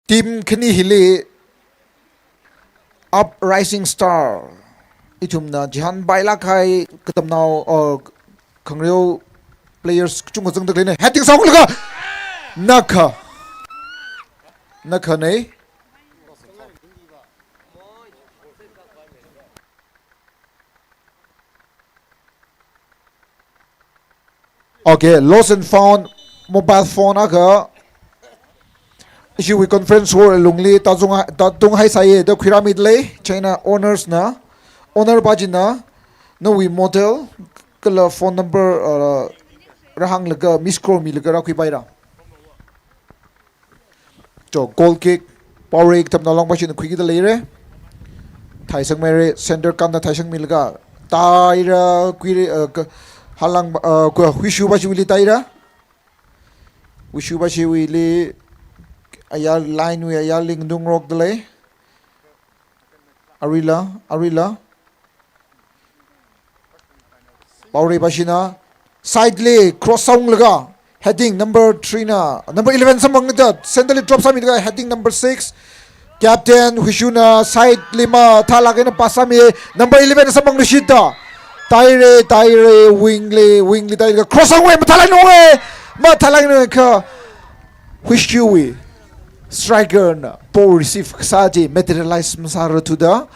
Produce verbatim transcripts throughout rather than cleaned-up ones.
Team khani hili Up Rising Star ithumna chihānpailāk kahai katamnao or khangareo players kachungkha zangda khaleina. Heading sāunglaga nakha, nakha nei. Okay, lost and found mobile phone akha ishiwui conference hall lungli tāzung, tāzunghaisai da khuirāmida lei. China owners na, owner pa china nawui model kala phone number, uh, rāhānglaga miss call milaga rākhuipaira. Cho, goal kick, Paorei katamnao long pashina khuikida leira. Thaisangmeira, center kānda thaisangmilaga tāira, khuira, uh, ka-, halang, uh, kua Huishu pashiwuili tāira. Huishu pashiwuili, ayar line wui ayarli nganungrokda lei. Aruila, aruila. Paorei pashina side li cross sāunglaga heading number three na, number eleven samphangda center li drop sāmilaga heading number six. Captain Huishuna side li mathālāk eina pass sāmi, number eleven samphangluishitda. Tāira, tāira, wing li, wing li tāira, cross sāunga, mathālāk eina unga, mathālāk eina kha Huishuwui striker na ball receive kasā chi materialize masārarthuda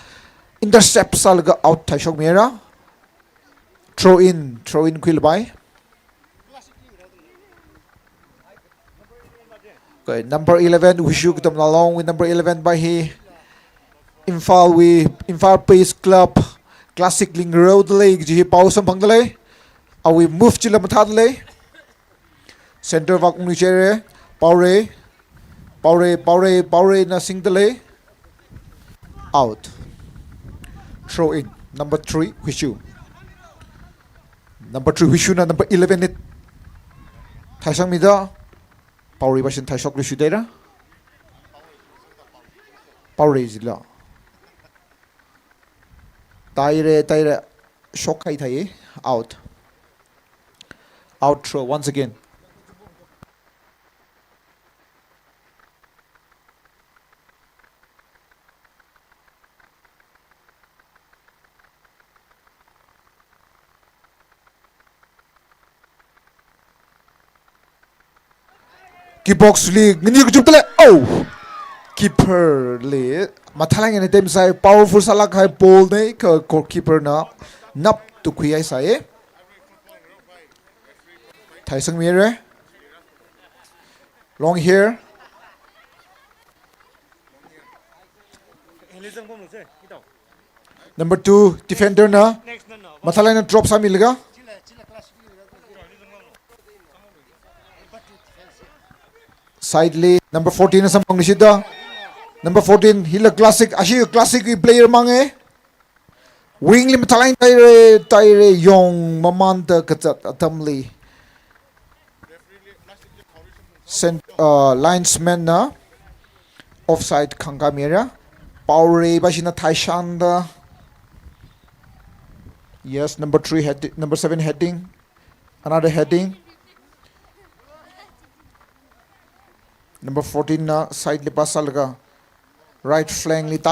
intercept sālaga out thaishokmira. Throw in, throw in khuilapai. Okay, number eleven, Huishu katamnao long wui number eleven pa hi Imphal wui, Imphal Pace Club Classic li ngareoda lei kaji hi pao samphangda lei. Awui move chila mathāda lei. Center vākungluishithaira, Paorei, Paorei, Paorei, Paorei na singda lei. Out. Throw in. Number three, Huishu. Number three, Huishuna number eleven li thaisangmida, Paorei pashina thaishokluishithaira. Paorei jila. Tāira, tāira, shokkahai thai, out. Out throw once again. Kick box li ngani kachupda lei. Oh! Keeper li mathālāk eina attack sāi, powerful sālāk kahai ball nei, kha goalkeeper na naptu khuihaisai. Thaisangmira. Long hair. Number two, defender na mathālāk eina drop sāmilaga. Side li number fourteen na samphangluishitda. Number fourteen, hila Classic, ashi Classic wui player mang e. Wing li mathālāk eina tāira, tāira, yong mamānda kazat atamli. Cent-, uh, linesman na offside khangkāmira. Paorei pashina thaishangda. Yes, number three head, number seven heading. Another heading. Number fourteen na side li pass sālaga right flank li ta.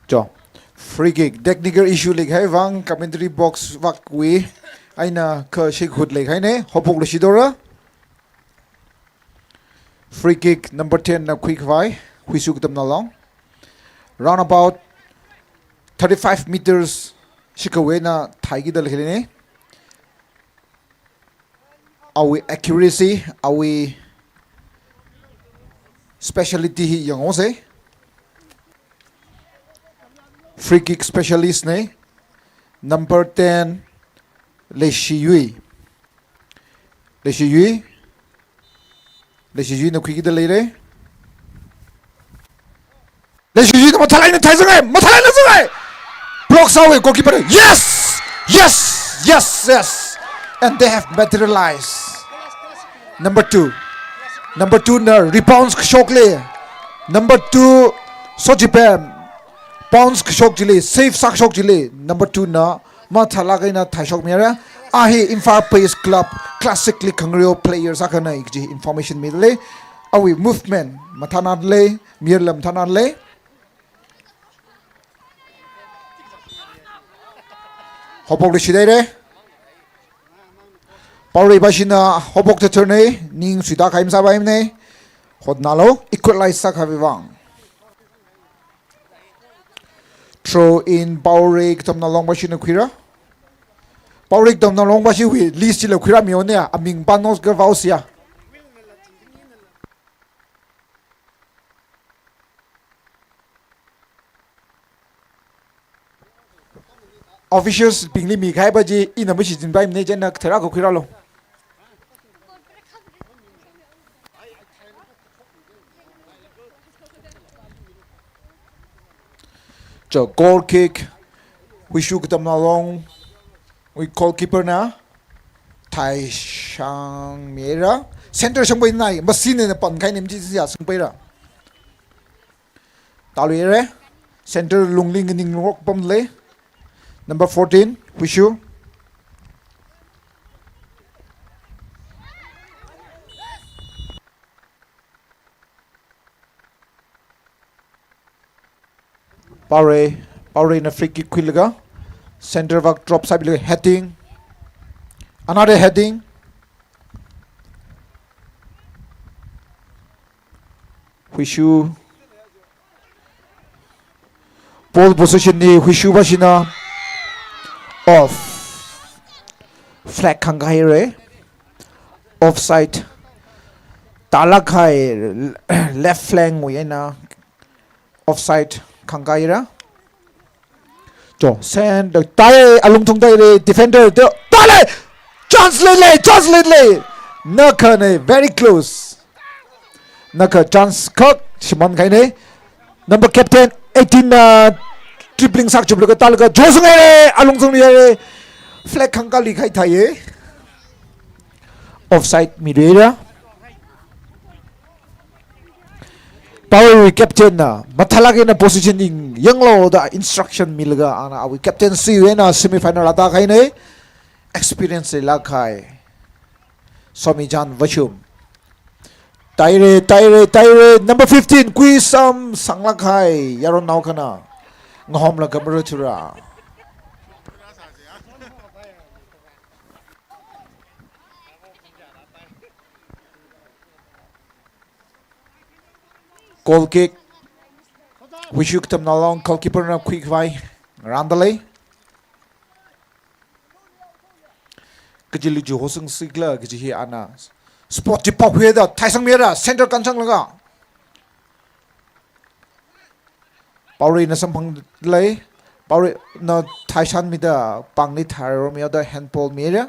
Cho. Free kick. Technical issue leikahai vang commentary box vakwui eina kha shik hut leikahaine. Hopok lushidora. Free kick number ten na khuikhavai, Huishu Katamnalong. Round about thirty-five meters shikawui eina thaikida leine. Awui accuracy, awui speciality hi yanghaose. Free kick specialist ne. Number ten, Leishiyui. Leishiyui. Leishiyuina khuikida leire. Leishiyuina mathālāk eina thaizanghai, mathālāk eina zanghai. Block sāhaowe goalkeeper. Yes! Yes! Yes! Yes! And they have materialized. Number two. Number two na rebounds kashok lei. Number two, Sochipem. Bounce kashok chili, save sākashok chili. Number two na mathālāk eina thaishokmira. A hi Imphal Police Club classically khangareo player sākhana kaji information mida lei. Awui movement mathānada lei, mirla mathānada lei. Hopok lushi daire. Paorei bashina hopok thathur ne, ning suida khaim sāpaimne. Hotnalo, equalize sākhavai vang. Throw in Paorei Katamnalong bashina khuira. Paorei Katamnalong bashiwui list chila khuirāmihaone, aming panos gavausia. Officials bingli mikahai baji ina mashichinpaimne, chieina kathara kakhuirālo. Cho, goal kick. Huishu Katamnalongwui goalkeeper na thaishangmira. Center shangpai nai, machine na pankahaine, machine ya shangpaira. Taluire. Center lungli nganing lungrok pamle. Number fourteen, Huishu. Paorei, Paoreina free kick khuilaga center vak drop sābilaga heading. Another heading. Huishu. Ball possession li Huishu bashina off. Flag khangkahaire. Offside. Tālāk kahai left flank wui eina offside khangkahaira. Cho, send, tai, alungthung taire, defender, te, tale! Chance leile, chance leile! Nakhane, very close. Nakha chance khak shimānkahaine. Number captain eighteen na dribbling sākachuplu katalaga Joshua ngare, alungthungli haire. Flag khangkali khai thaiye. Offside miluira. Paorei captain na mathālāk eina positioning yanglo da instruction milaga ana awui captaincy wui eina semi final atākahaine. Experience leilāk kahai Somichan Vashum. Taire, taire, taire, number fifteen, Kuisam, sanglāk kahai yaronnao akhana ngahomlaga marathura. Goal kick. Huishu Katamnalong goalkeeper na khuikhavai ngarānda lei. Kajili ju hosung sikla, kaji hi ana spot chi pokhuida thaisangmira, center kansanglaga. Paoreina samphang lei, Paoreina thaishanmida pāngli thairomida handball mira.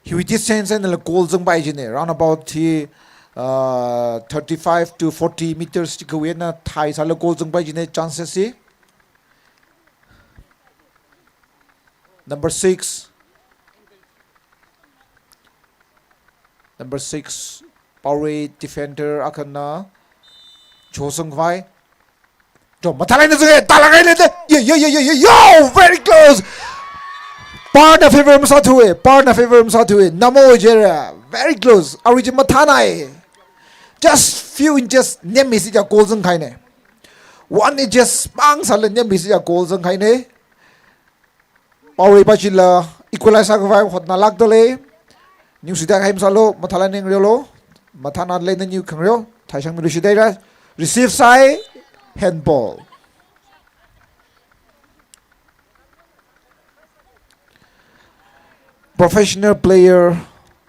Hiwui distance einala goal zangpai jine, round about hi, uh, thirty-five to forty meters chikha eina thaisāla goal zangpai jine, chances hi. Number six. Number six, Paorei defender akhana chosangkhavai. Cho, mathālāk eina zunge, tālāk eina lete. Yo, yo, yo, yo, yo, yo, very close. Parna favor masāthuwe, parna favor masāthuwe. Namo jera, very close. Arui chi mathānai. Just few inches, nem misi ja goal zangkahaine. One inches, bang sāla nem misi ja goal zangkahaine. Paorei pachila equalize sākhavai hotnalākdalei. Ningshida khaim sālu, mathālāk eina ngareolu. Mathānālei naniu khangareo. Thaishangmilu shida ra. Receive sāi, handball. Professional player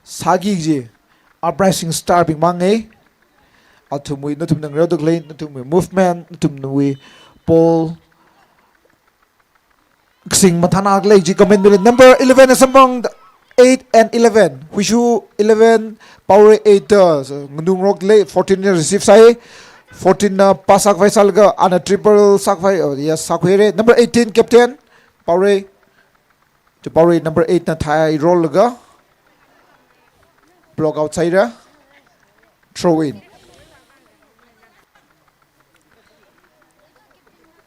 sāki kaji uprising star bing mangai. Athumwui, nathumna ngareodalei, nathumwui movement, nathumwui ball kasing mathānālei chi comment mili. Number eleven samphang, eight and eleven. Huishu eleven, Paorei eight, uh, so, nganungroklei, fourteen na receive sāi. Fourteen na pass sākhavai sālaga, ana dribble sākhavai, oh, yes, sākhuire. Number eighteen, captain, Paorei. Chi Paorei number eight na thai roll laga. Block out sāhaira. Throw in.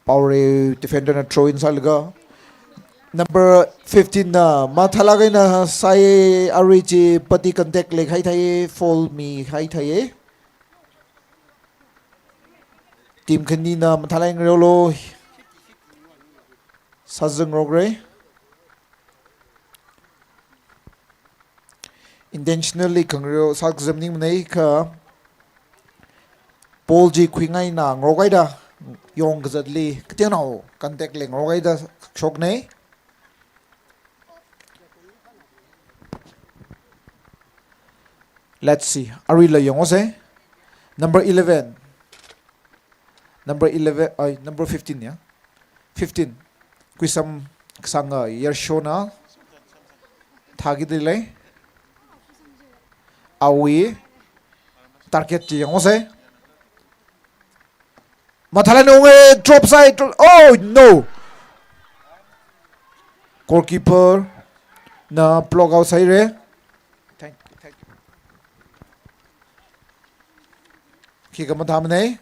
Paorei defender na throw in sālaga. Number fifteen na mathālāk eina sāi, arui chi body contact leikahai thai, foul mikahai thai. Team khanina mathālāk eina ngareolu. Sāzangrokra. Intentionally khangareo sākazat maningmanei kha ball chi khuingaina ngarokhaida yongkazatli kateonao contact leingarokhaida shoknei. Let's see. Aruila yangose. Number eleven. Number eleven, ai, number fifteen, ya. Fifteen. Kuisam Kasanga Yershona. Thākidalei. Awui target chi yangose. Mathālāk eina unge, drop sāi, drop. Oh, no. Goalkeeper na block out sāhaire. Thank, thank you. Khikha mathāmanei.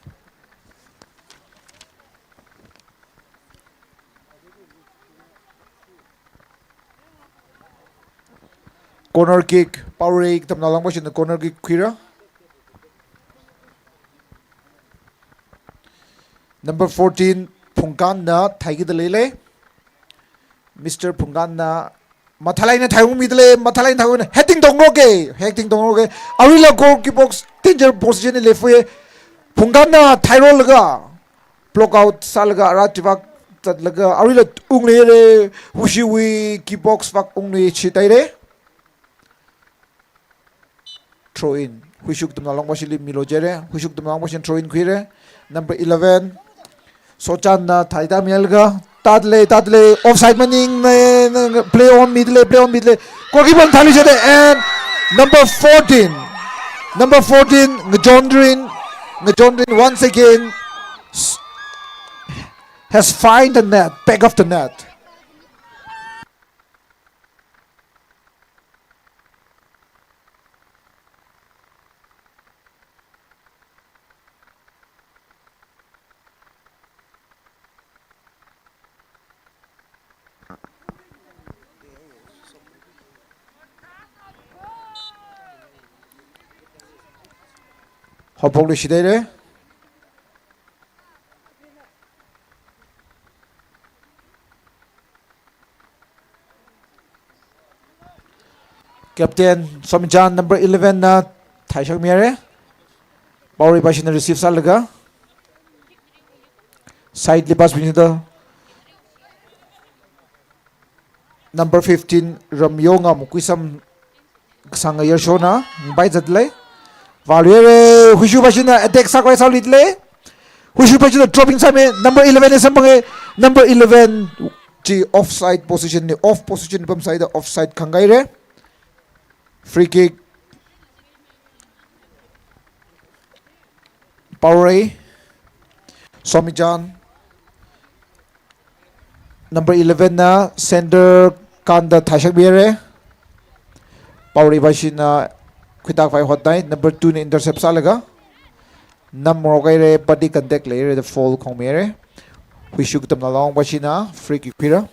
Corner kick, Paorei katamnao langpashina corner kick khuira. Number fourteen, Phungkanna thaikidaleilei. Mister Phungkanna mathālāk eina thaiungmidalei, mathālāk eina thaiungna, heading tongroke, heading tongroke. Aruila goalkeeper box danger position li leifui. Phungkanna thairolaga block out sālaga ara chivak zatlaga aruila ungleire, Huishuwui key box vak ungli chitaire. Throw in. Huishu katamnao langpashili milu jire. Huishu katamnao langpashina throw in khuire. Number eleven. Sochanna thaida milaga. Tadalei, tadalei. Offside maningmana, play on midalei, play on midalei. Goalkeeper thali jete and number fourteen. Number fourteen, Ngachonrin. Ngachonrin once again s-, has find the net, back of the net. Haophokluishithaire. Captain Somichan number eleven na thaishakmire. Paorei pashina receive sālaga. Side li pass binida. Number fifteen, Ramyongam Kuisam Kasanga Yershona, bai zatlei. Valuere, Huishu pashina attack sākhavai sālidalei. Huishu pashina dropping sāmi, number eleven e samphange, number eleven chi offside position li, off position pamsāida offside khangahaire. Free kick. Paorei, Somichan, number eleven na center kanda thaishakmire. Paorei pashina khuitākhavai hotnai, number two na intercept sālaga. Namngarokhaire, body contact leire, the foul khongmire. Huishu katamnao Longpashina free kick pira.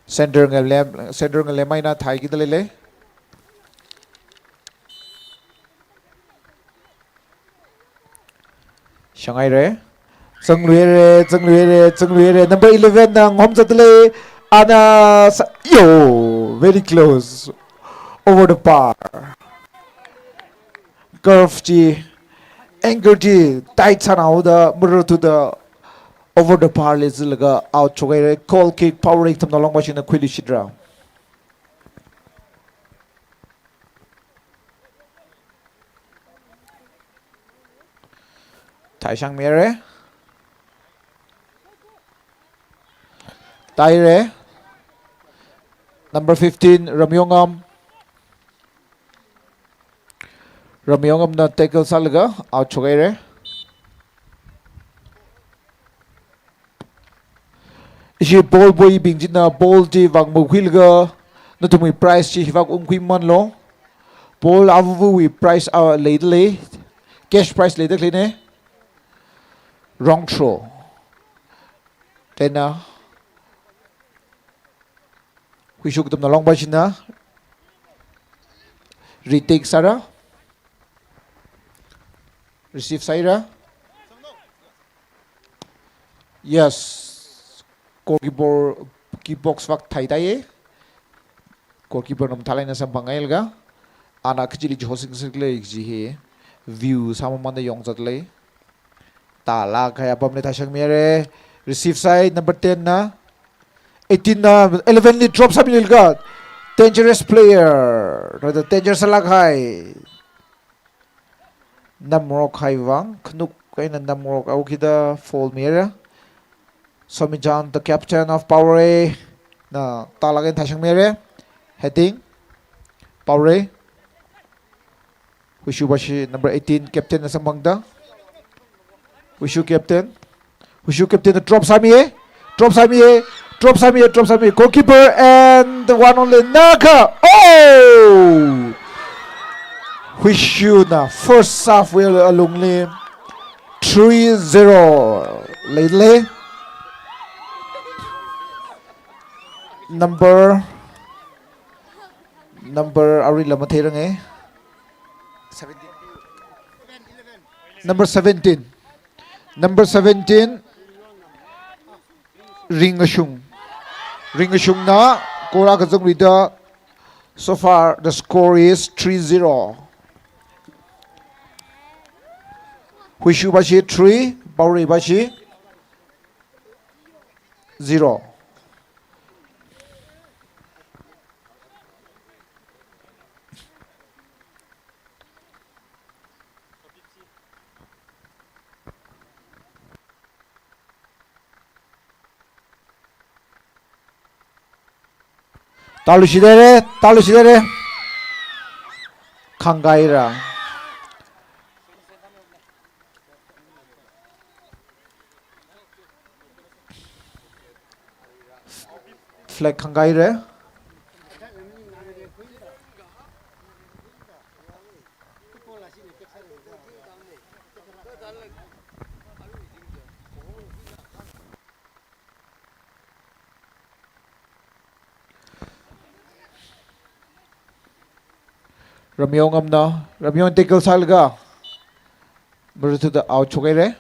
Center ngalem, center ngalem eina thaikida leilei. Shanghaira. Zangluira, zangluira, zangluira. Number eleven na ngomzat lei. Ana sa-, yo, very close. Over the bar. Curve chi, angle chi tight sāhaoda, muruthuda over the bar li zilaga out shokhaira. Goal kick, Paorei katamnao Longpashina khuiluishitra. Thaishangmira. Thaira. Number fifteen, Ramyongam. Ramyongamna tackle sālaga out shokhaira. Ishi ball buibing china ball chi vang makhuilaga, nathumwui prize chi hivak ungkhuimanlu. Ball avāvawui prize a leida lei. Cash prize leida khaleina. Wrong throw. Chieina Huishu katamnao Longpashina retake sāra. Receive sāhaira. Yes. Goalkeeper, key box vak thaitāya. Goalkeeper na mathālāk eina samphang hailaga. Ana kachili chihosing sālei kaji hi. View sāmamānda yongzat lei. Talāk kahai apamli thaishangmira. Receive sāi number ten na. Eighteen na, eleven li drop sāmilaga. Dangerous player. Rada danger sālāk kahai. Namrok kahai vang, khanuk eina namrok haokida foul mira. Somichan, the captain of Paorei, na talāk eina thaishangmira. Heading. Paorei. Huishupashi number eighteen captain na samphangda. Huishu captain. Huishu captain na drop sāmiya. Drop sāmiya. Drop sāmiya. Drop sāmiya. Goalkeeper and the one only Naga. Oh! Huishuna first half wui alungli three zero leilei. Number Number arui la matheiranga. Seventeen. Number seventeen. Number seventeen. Ringashung. Ringashungna goal akha zangluida. So far the score is three zero. Huishupashi three, Paoreipashi zero. Tāluishithaira, tāluishithaira. Khangkaira. Flag khangkaira. Ramyongamna, Ramyong tackle sālaga, maruthuda out shokhaira.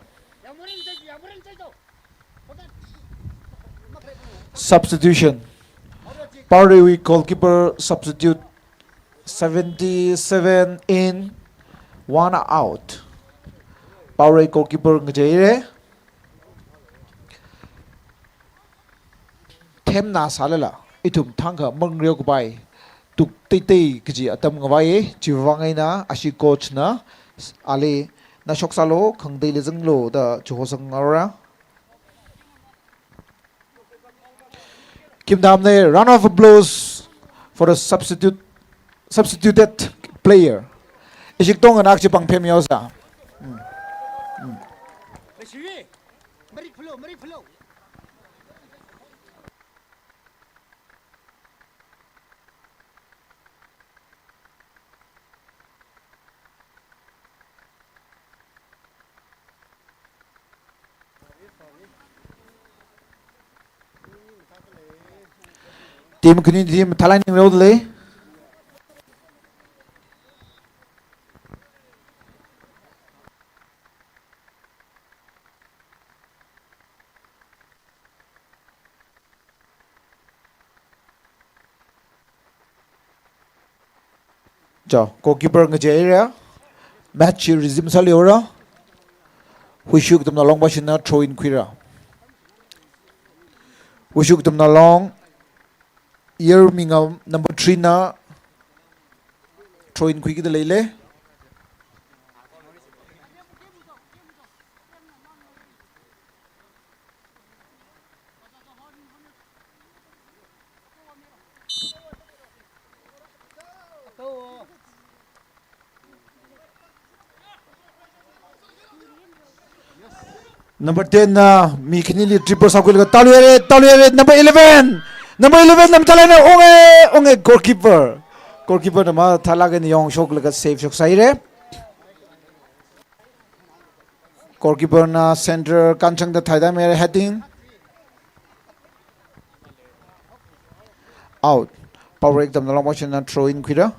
Substitution. Paoreiwui goalkeeper substitute, seventy-seven in, one out. Paorei goalkeeper ngacheira. Themna sālala, ithum thangkha mangreo kapai, tukteitei kaji atam ngavai, chiwui vang eina ashi coach na, ali nashok sālu, khangateili zanglu da chihosang haora. Khipānamna, round of applause for the substitute, substituted player. Ishi katongana chi pāng phemyaosa. Mm. Mm. Team khani team thalai ning rau lei. Cho, goalkeeper ngacheira. Match resume sāliura. Huishu Katamnalong pāshina throw in khuira. Huishu Katamnalong, Yermingam number three na throw in khuikida leile. Number ten na mi khanili triple sākhuilaga talu yare, talu yare, number eleven. Number eleven na mathālāk eina onge, onge goalkeeper. Goalkeeper na mathālāk eina yongshoklaga save shoksaire. Goalkeeper na center kanchangda thaida mere heading. Out. Paorei Katamnalong pāshina throw in khuira.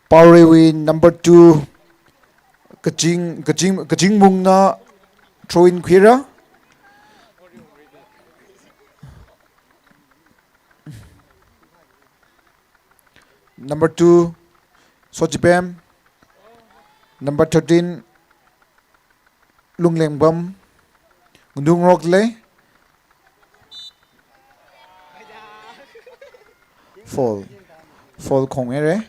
Paoreiwui number two, Kaching, Kaching, Kachingmung na throw in khuira. Number two, Sochipem. Number thirteen, Lunglengbam. Ngunungrok lei. Foul. Foul khongere.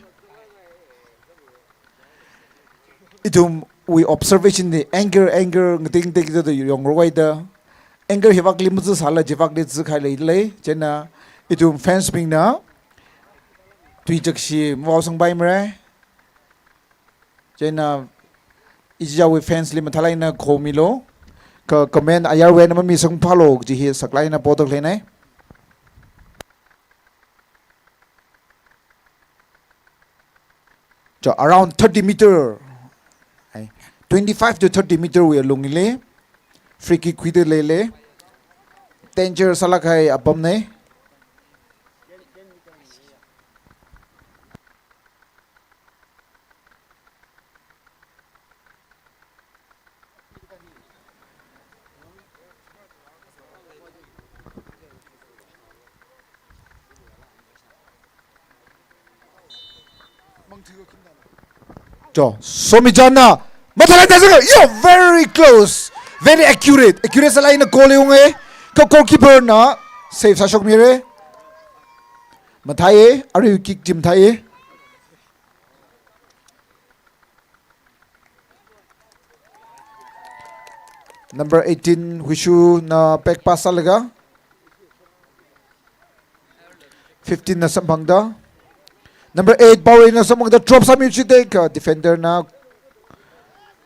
Ithumwui observation li angle, angle ngating ngating da yongrok haida. Angle hivakli mazu sāla chivakli zu khai leilei. Chieina ithum fans bingna tui chakshi mavao sangpai mare. Chieina ichichāwui fans li mathālāk eina khomilu. Ka comment ayarwui eina mamisangphālu kaji hi saklāk eina potak leinai. Cho, around thirty meter. Ai, twenty-five to thirty meter wui alungli. Free kick khuida leile. Danger sālāk kahai apamnei. Cho, Somichanna mathālāk eina sāga, yo, very close, very accurate, accurate sālāk eina goal unge, ka goalkeeper na save sāshokmire. Mathāi, arui kick chi mathāi. Number eighteen, Huishu na back pass sālaga. Fifteen na samphangda. Number eight, Paorei na samphangda drop sāmi chite ka defender na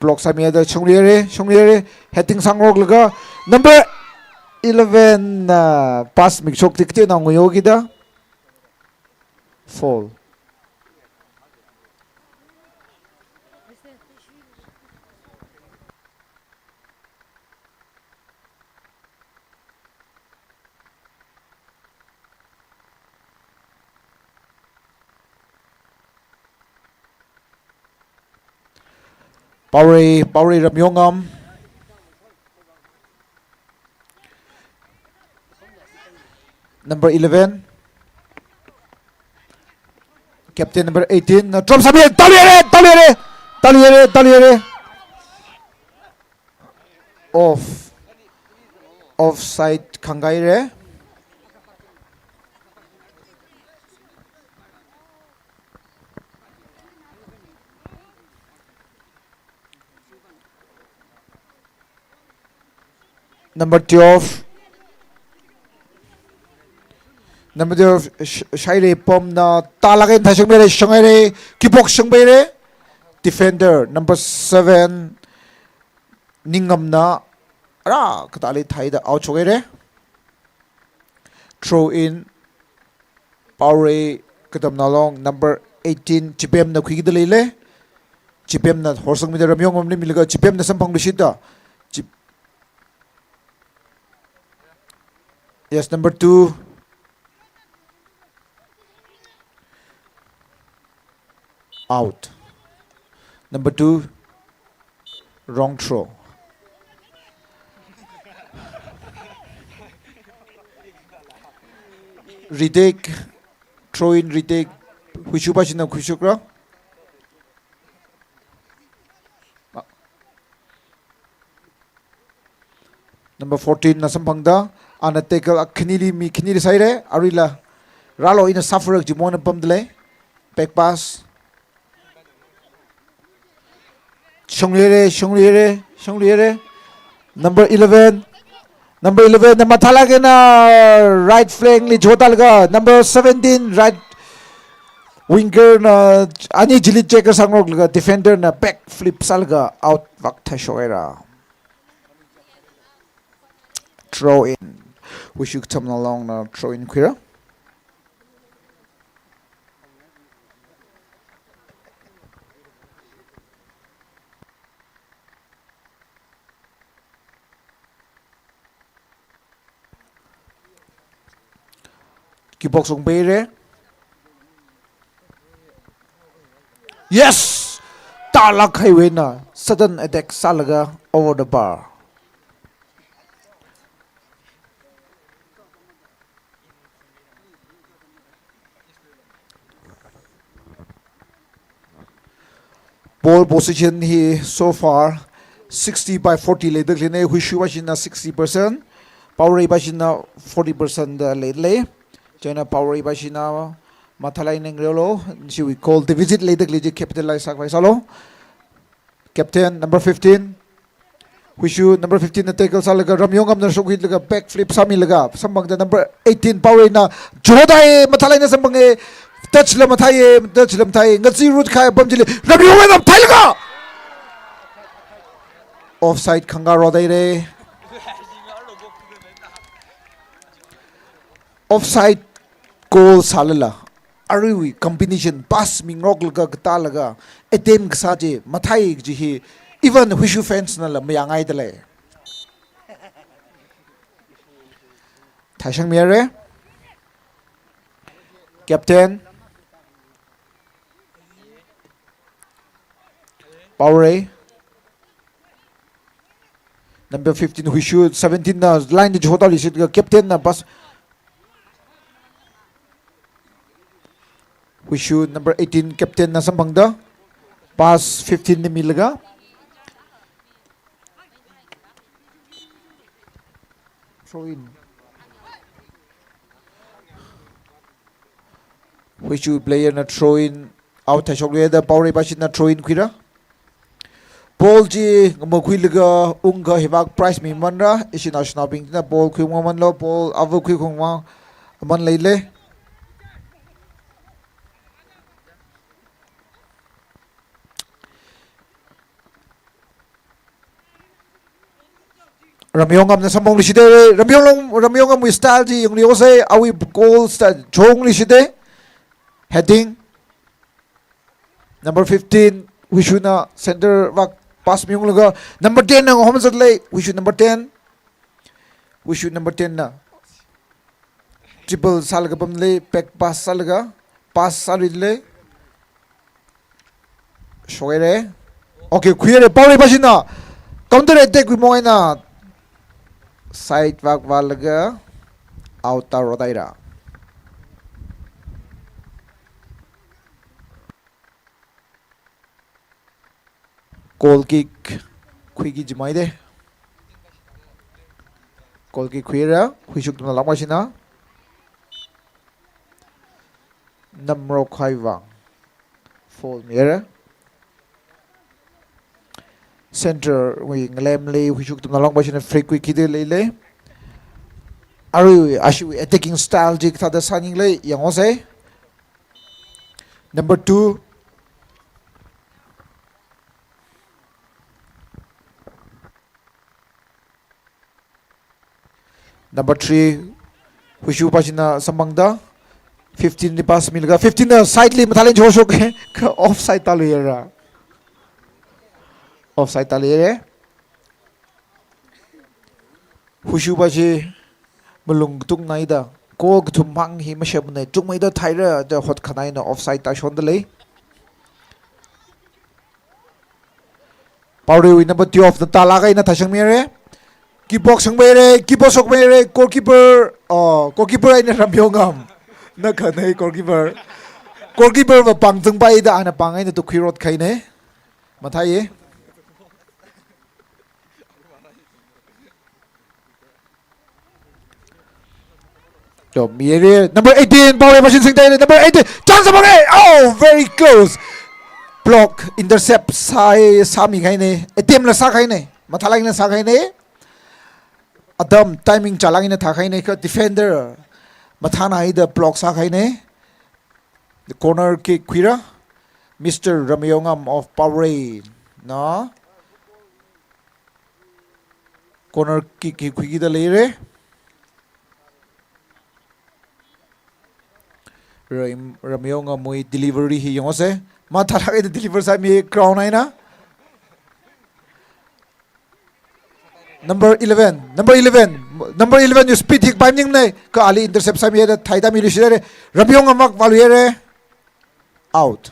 block sāmida shongrire, shongrire, heading sangroklaga. Number eleven na pass mikshok tikte na nguyo kida. Foul. Paorei, Paorei Ramyongam. Number eleven. Captain number eighteen. Na drop sāmi, talu yare, talu yare, talu yare, talu yare. Off. Offside khangaire. Number twelve. Number twelve, Sh-, Shairei Pom na tālāk eina thashungmire, shungaire, kipok shungpaire. Defender, number seven, Ningam na, ara, katāli thaida out shokhaire. Throw in, Paorei Katamnalong number eighteen, Chipemna khuikida leile. Chipemna horsangmida Ramyongamli milaga Chipemna samphangluishita. Chip-, Yes, number two. Out. Number two, wrong throw. Retake, throw in retake. Huishu pashina khuishokra. Number fourteen na samphangda, ana tackle a khanili mi khanili sāhaira, aruila rālu ina suffer chi mona pamdalei. Back pass. Shongluira, shongluira, shongluira. Number eleven. Number eleven na mathālāk eina right flank li jotalaga. Number seventeen, right winger na ani chili check sāngaroklaga defender na back flip sālaga out vak thāshokhaira. Throw in. Huishu Thamnalong na throw in khuira. Kick box ungpeira. Yes! Tālāk kahaiwui eina sudden attack sālaga over the bar. Ball position hi so far sixty by forty leida khaleina, Huishu pashina sixty percent, Paorei pashina forty percent da leilei. Chieina Paorei pashina mathālāk eina ngareo, chiwui goal deficit leida khalei chi capitalize sākhavai sālu. Captain number fifteen. Huishu number fifteen na tackle sālaga Ramyongamna shokhuilaga back flip sāmilaga samphangda number eighteen Paoreina jodai mathālāk eina samphanga, touch la mathāya, touch la mathāya, ngazi rut khai apam chili Ramyongamna thailaga offside khangka rot haira. Offside goal sālala aruiwui combination pass mingaroklaga katālaga attempt kasā chi mathāi kaji hi even Huishu fans nala mayāngaidalei. Thaishang mihaira. Captain Paorei. Number fifteen Huishu, seventeen na line li jotali shitga captain na pass. Huishu number eighteen captain na samphangda pass fifteen na milaga throw in. Huishu player na throw in out thāshokluida Paorei pashina throw in khuira. Ball chi ngamakhuilaga ungkha hivak prize mimanra, ishi national bing china ball khuimanlu, ball ava khuikhong mang aman leilei. Ramyongamna samphongluishithaira, Ramyonglong, Ramyongamwui style chi yangluiosei, awui goal style chongluishitha. Heading. Number fifteen, Huishuna center vak pass miunglaga, number ten na ngahom zatlei, Huishu number ten. Huishu number ten na dribble sālaga pamlei, back pass sālaga, pass sāluilei. Shohaira. Okay, khuihaira, Paorei pashina counter attack wui maong eina side vak vālaga out ta rot haira. Goal kick khuiki jimaida. Goal kick khuira, Huishu Thamnalong pashina namrok haivang foul mihaira. Center wui ngalemli Huishu Thamnalong pashina free kick kida leilei. Arui ashiwui attacking style chi kathāda sāninglei yangosei. Number two. Number three, Huishu pashina samphangda. Fifteen li pass milaga, fifteen na side li mathālāk eina shoshok, kha offside tāluihaira. Offside tāluihaira. Huishu pashi malung katung naida, goal kathum mang hi mashemne, chungmeida thaira da hotkhanai eina offside tāshonda lei. Paoreiwui number twelve na tālāk eina thāshangmire. Kick box shangmeire, kick box shokmeire, goalkeeper, oh, goalkeeper eina Ramyongam. Na khanei goalkeeper. Goalkeeper va pāng zangpaida ana pāng eina tukhuirot kahaine. Mathāi. Yo, mire. Number eighteen, Paorei machine singtai. Number eighteen, chance bang e. Oh, very close. Block, intercept sāi, sāmi kahaine. Attempt la sākahaine. Mathālāk eina sākahaine. Atam timing chālāk eina thākahaine kha defender mathānaida block sākahaine. The corner kick khuira. Mister Ramyongam of Paorei na corner kick hi khuikida leire. Ram-, Ramyongamwui delivery hi yangse. Mathālāk eina deliver sāmi ground eina. Number eleven, number eleven, number eleven, you speed hik bai ningne, kha ali intercept sāmire, thaida mi lishire, Ramyongam vāluire, out.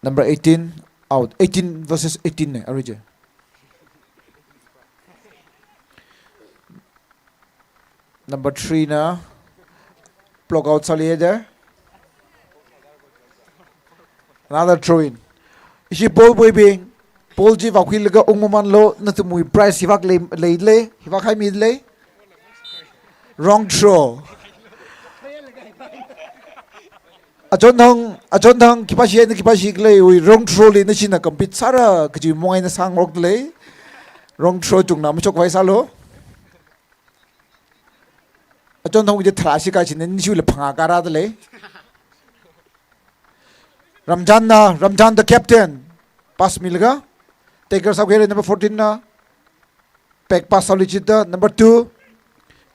Number eighteen, out. Eighteen versus eighteen ne, arije. Number three na block out sāli there. Another throw in. Ishi ball boybing, ball chi vākhuilaga ungmamanlu, nathumwui prize hivāk lei, lei, lei, hivāk haimi lei. Wrong throw. Achonthang, achonthang, khipāshi eina khipāshi khaleiwui wrong throw li nashina compete sāra kaji mong eina sāngarok lei. Wrong throw chungna machuk vai sālu. Achonthang ji tharā shi kachina nishu le phangā kara da lei. Ramjan na, Ramjan the captain. Pass milaga. Taker sākhuire number fourteen na. Back pass sāli chida, number two.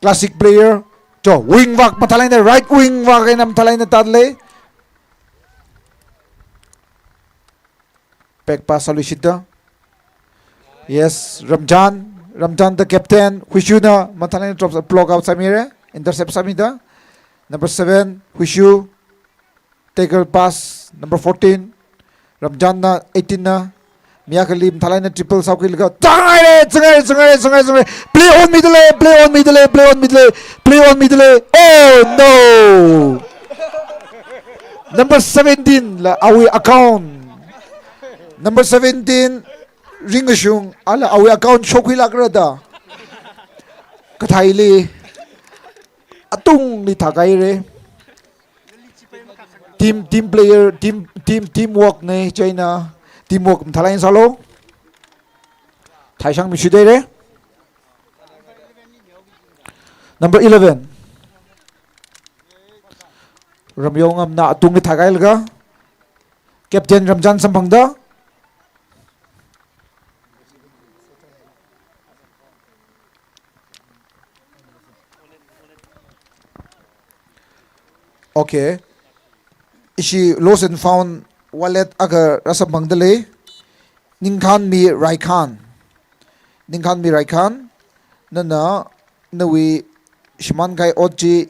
Classic player. Cho, wing vak mathālāk eina, right wing vak eina mathālāk eina tāda lei. Back pass sāli chida. Yes, Ramjan. Ramjan the captain. Huishuna mathālāk eina drop, block out sāmire. Intercept sāmida. Number seven, Huishu. Tackle pass, number fourteen. Ramjan na, eighteen na. Mi akhali mathālāk eina triple sākhuilaga. Zangaire, zangaire, zangaire, zangaire, zangaire. Play on middle, play on middle, play on middle, play on middle. Oh no! Number seventeen la awui account. Number seventeen, Ringashung, ala awui account shokhuilākra da. Kathāli. Atungli thākaire. Team, team player, team, team, teamwork ne, chieina teamwork mathālāk eina sālu. Thaishang mi shidere. Number eleven. Ramyongamna atungli thākailaga. Captain Ramjan samphangda. Okay. Ishi lost and found wallet akha rāsamphangda lei. Ningkhanmi Raikhan. Ningkhanmi Raikhan. Nana, nawui shimānkahai ot chi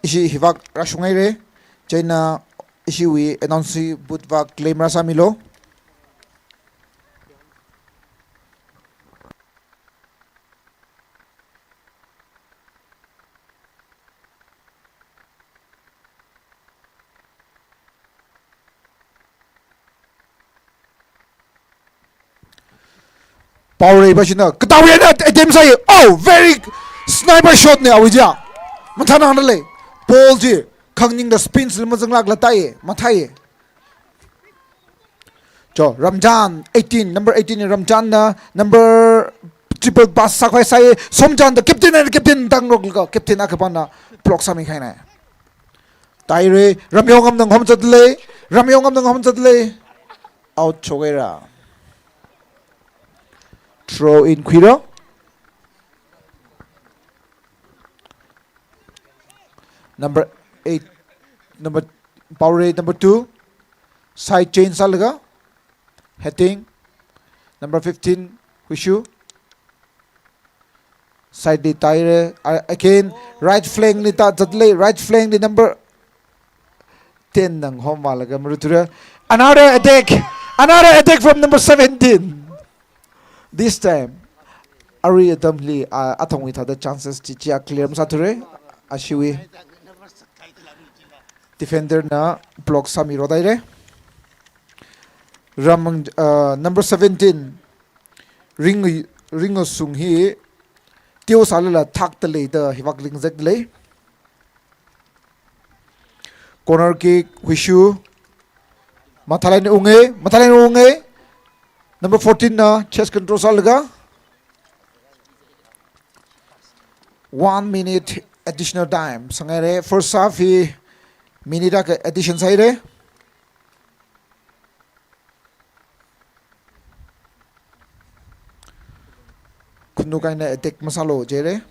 ishi hivak rāshungaire. Chieina ishiwui announce booth vak claim rāsāmilu. Paorei pāshina, kathāwui eina attempt sāi. Oh, very sniper shot ne awui ja. Mathānang da lei. Ball chi khangningda spin sila mazanglākla tāi. Mathāi. Cho, Ramjan, eighteen, number eighteen Ramjan na, number triple pass sākhavai sāi, Somjan da captain na, captain tāngaroklaga, captain akhapana block sāmikahaina. Tāire, Ramyongamna ngahomzat lei, Ramyongamna ngahomzat lei. Out shokahaira. Throw in khuira. Number eight, number Paorei number two. Side change sālaga. Heading. Number fifteen, Huishu. Side li tāhaira. A-, again, right flank li tā zatlei. Right flank li number ten na ngahomvālaga maruthura. Another attack. Another attack from number seventeen. This time, arui atamli, ah, athongwui thāda chances chi chia clear masāthura. Ashiwui defender na block sāmi rot haira. Ramang, ah, number seventeen, Ring, Ringasung hi teo sālala thakta lei da hivak ringzekta lei. Corner kick, Huishu. Mathālāk eina unga, mathālāk eina unga. Number fourteen na chest control sālaga. One minute additional time sanghaira. First half hi minute akha addition sāhaira. Khunukaina attack masālu jihaira.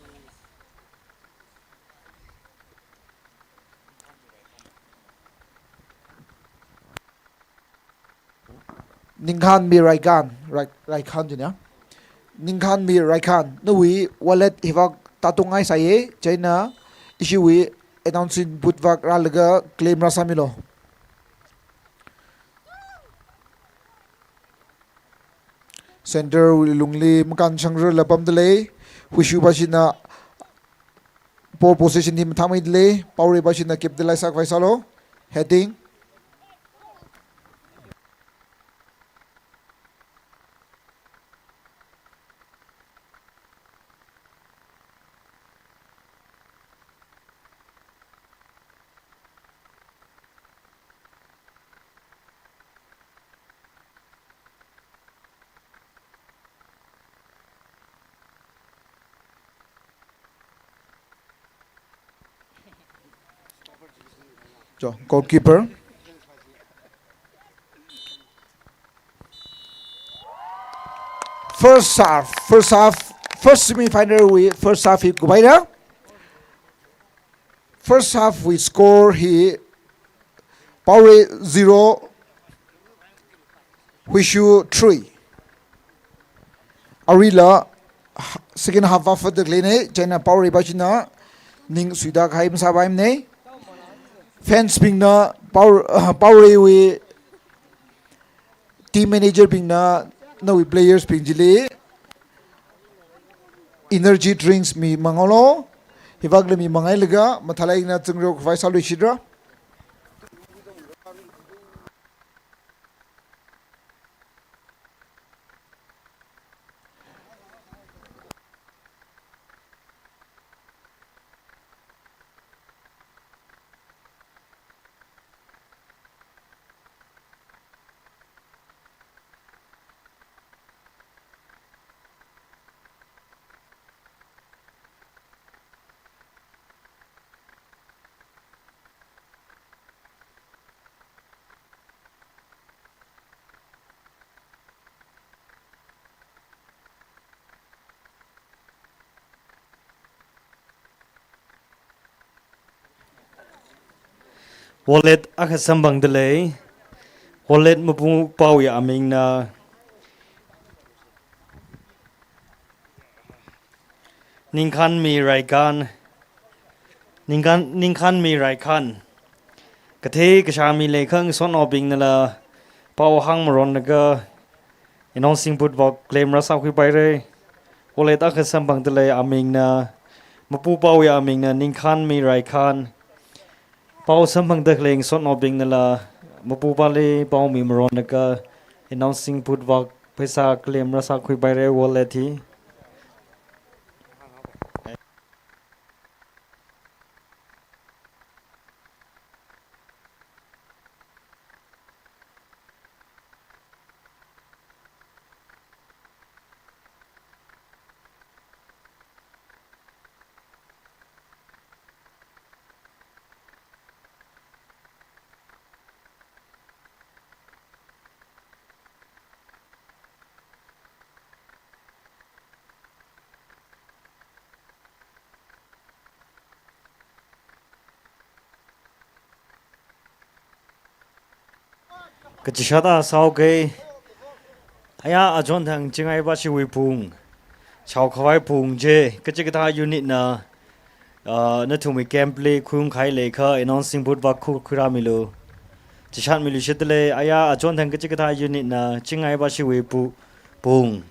Ningkhanmi Raikhan, Rai-, Raikhan jina. Ningkhanmi Raikhan, nawui wallet hivak tātungngai sāya, chieina ishiwui announcing booth vak rālaga claim rāsāmilu. Center wui lungli Makan Shangrala pamda lei, Huishu pāshina ball possession hi mathāmeida lei, Paorei pāshina capitalize sākhavai sālu, heading. Jo, goalkeeper. First half, first half, first semi-final wui first half hi kuphaira. First half wui score hi Paorei zero, Huishu three. Aruila, h-, second half vak further leina, chieina Paorei pāshina ning suida kahai masāpaimana. Fans bingna Pao-, Paoreiwui team manager bingna nawui players bing chili energy drinks mi manghaolu, hivakla mi manghailaga mathālāk eina zangro khavai sālu shidra. Wallet akha samphangda lei. Wallet mapu paoya amingna Ningkhanmi Raikhan. Ningkhan, Ningkhanmi Raikhan. Kathei kashā mi leikhang sotnaobingnala pao hāngmaronlaga announcing booth vak claim rāsākhuipaira. Wallet akha samphangda lei amingna, mapu paoya amingna Ningkhanmi Raikhan. Pao samphangda khalei sotnaobingnala mapupali pao mimaronlaga announcing booth vak pheisā claim rāsākhuipaira wallet hi. Kachishāda sāuke. Aya achonthang Chingai Bashiwui pung, shaokhavai pung chi, kachikathā unit na, ah, nathumwui camp li khuiung kahai leiakha announcing booth vak khu-, khuirāmilu. Chishatmilu shitale, aya achonthang kachikathā unit na Chingai Bashiwui pu-, pung,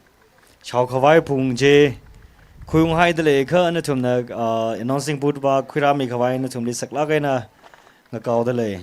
shaokhavai pung chi khuiung haida leiakha nathumna, ah, announcing booth vak khuirāmi khavai nathumli saklāk eina ngakaoda lei.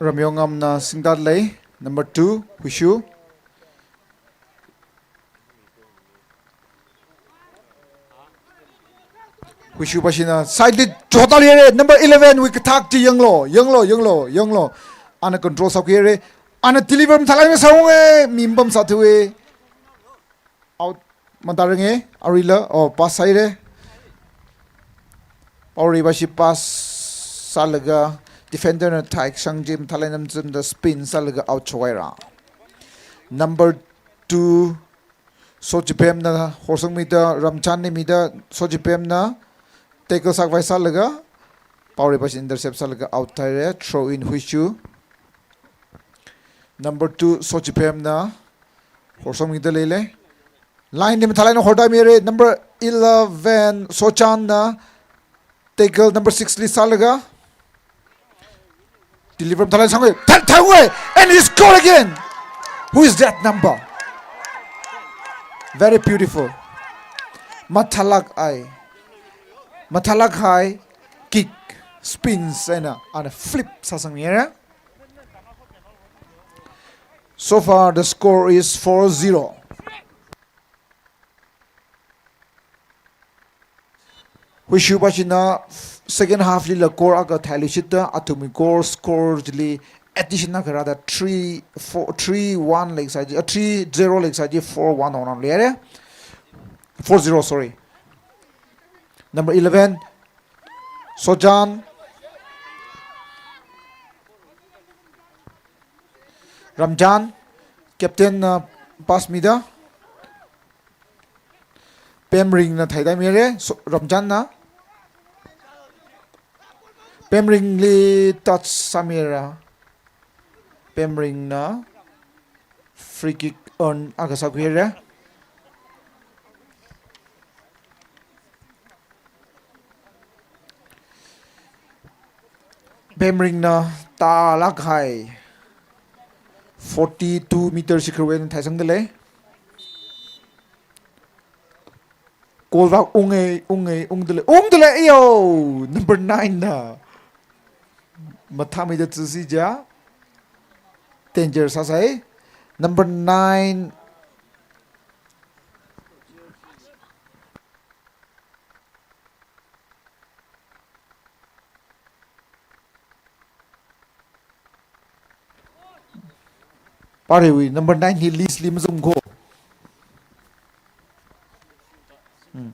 Ramyongamna singdatlei, number two, Huishu. Huishu pashina side li chotalyere, number eleven, wui kathak chi yanglu, yanglu, yanglu, yanglu. Ana control sākhuire, ana deliver mathālāk eina sāunge, mi pamsāthuwe. Out matārange, aruila, oh, pass sāhaire. Paorei pashi pass sālaga, defender na thai shangji mathālāk eina namchimda spin sālaga out chokhaira. Number two, Sochipemna horsangmida, Ramchanli mida, Sochipemna tackle sākhavai sālaga, Paorei pashi intercept sālaga out thāhaire, throw in Huishu. Number two, Sochipemna horsangmida leile. Line li mathālāk eina horda mire, number eleven, Sochanna tackle number six li sālaga. Deliver mathālāk eina sāunge, thai, thaiunge, and he score again. Who is that number? Very beautiful. Mathālāk ei. Mathālāk kahai kick, spins eina, ana flip sāsangmire. So far, the score is four zero. Huishu pashina second half lila goal akha thailuishitta, athumwui goal score chili addition akha rāda three four, three one leisai chi, uh, three zero leisai chi, four one ona leire. Four zero, sorry. Number eleven, Sochan. Ramchan, captain na pass mida. Pemringna thaitāmire, so, Ramchanna. Pemringli touch sāmira. Pemringna free kick earn akha sākhuire. Pemringna tālāk kahai forty-two meter shikharwui eina thaisangdalei. Goal vak unge, unge, ungdalei, ungdalei, ayo! Number nine na mathāmeida tsusi ja. Danger sāsai. Number nine. Pareiwui number nine hi list li mazangkho. Hmm.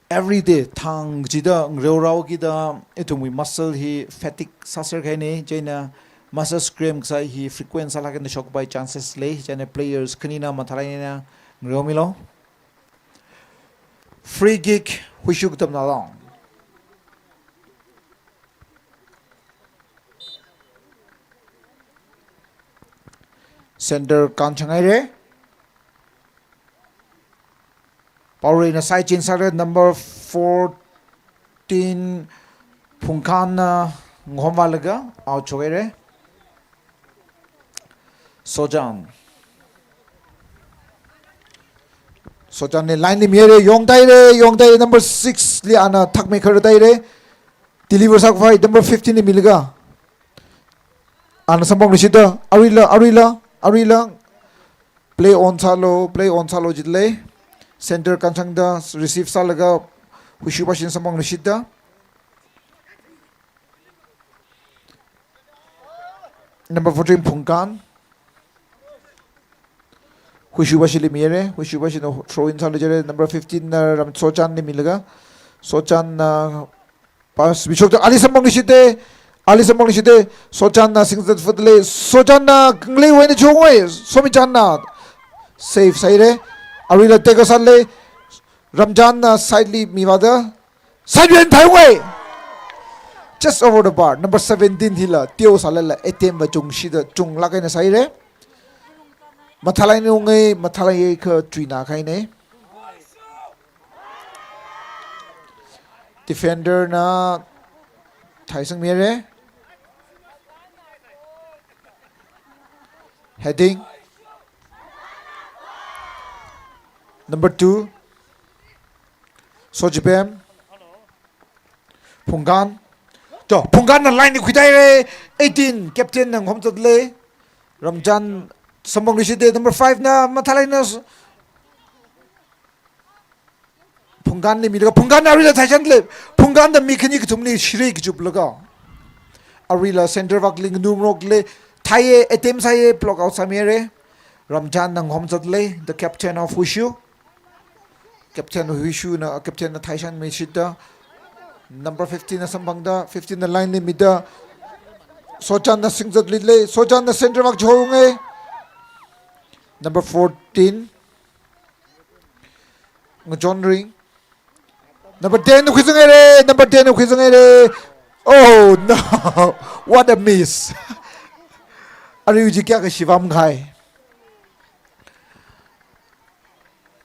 Every day, thang chida ngareo rao kida, ithumwui muscle hi fatigue sāser kahaina, chieina muscle cramp kasā hi frequent sālāk eina shokpai chances lei, chieina players khanina mathālāk eina ngareomilo. Free kick, Huishu katamnao long. Center kānshangaire. Paoreina side change sāre, number fourteen Phungkhanna ngahomvālaga out chokhaire. Sochan. Sochanli line li mihaire, yongtaire, yongtaire, number six li ana thakmeikhartaire. Deliver sākhavai number fifteen li milaga. Ana samphangluishita, aruila, aruila, aruila. Play on sālu, play on sālu jidalei. Center kānshangda receive sālaga Huishu pashina samphangluishita. Number fourteen Phungkhan. Huishu pashili mihaire, Huishu pashina throw in sālu jire, number fifteen na Ram Sochanli milaga. Sochanna pass mishokta, ali samphangluishite, ali samphangluishite, Sochanna singzat fatle, Sochanna kangleiwui eina chungwui, Somichanna save sāhaire, aruila tackle sāle, Ramchanna side li mivāda, side wui eina thaiwui. Just over the bar. Number seventeen hila, teo sālala, attempt va chungshida, chunglāk eina sāhaire. Mathālāk eina unge, mathālāk eina kha chuina kahaina. Defender na thaisangmire. Heading. Number two. Sojibem. Phungkan. To, Phungkanna line li khuitāhaire. Eighteen, captain na ngahom zatle. Ramchan samphangluishitde, number five na mathālāk eina s-, Phungkanli milaga, Phungkanna aruila thaisangdalei. Phungkanna mi khani kathumli shiri kachuplaga, aruila center vakli nganumrokle, thaiye, attempt sāye, block out sāmire. Ramchanna ngahom zatle, the captain of Wushu. Captain Wushu na, captain na thaisangmishitta, number fifteen na samphangda, fifteen na line li mida, Sochanna singzatlei, Sochanna center vak chihonge. Number fourteen, Ngajonring. Number ten na khuizanghaire, number ten na khuizanghaire. Oh no, what a miss. Arui chi kayākha shivam khai.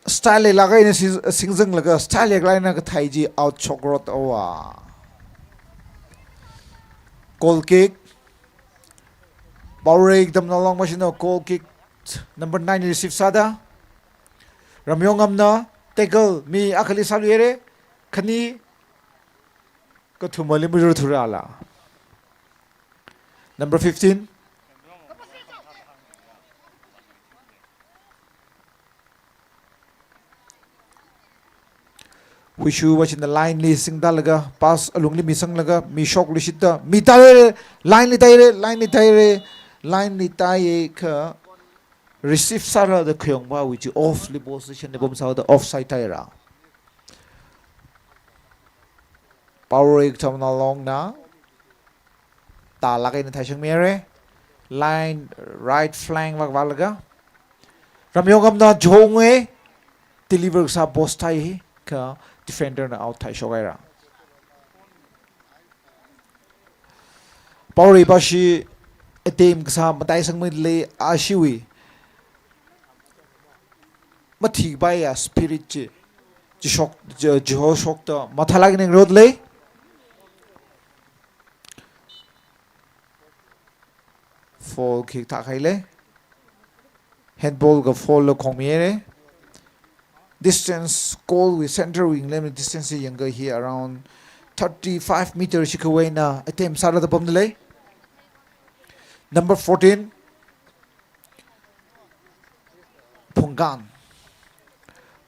Style leilāk eina sing-, singzanglaga, style leilāk eina kathai chi out shokrotawa. Goal kick. Paorei Tamnalong mashina goal kick number nine receive sāda, Ramyongamna tackle mi akhali sāluire, khani kathumali mujur thurala. Number fifteen. Wushu vāshina line li singtālaga, pass alungli misanglaga, mishokluishitta, mitāhaire, line li tāhaire, line li tāhaire, line li tāhaikha receive sāra da khayongva, which off li position li pamsāda offside tāhaira. Paorei Tamnalongna tālāk eina thaisangmire. Line right flank vak vālaga, Ramyongamna chihonge, deliver kasā post thai hi, kha defender na out thaishokhaira. Paorei pashi attempt kasā mataisangmidalei, ashiwui mathipaiya spirit chi, chishok, chi, chihoshokta mathālāk eina ngareodalei. Foul kick thākhaile. Handball ka foul la khongmihaire. Distance, goal wui center wui ngalem distance yangakha hi around thirty-five meter shikha eina attempt sāra da pamdalei. Number fourteen, Phungkan.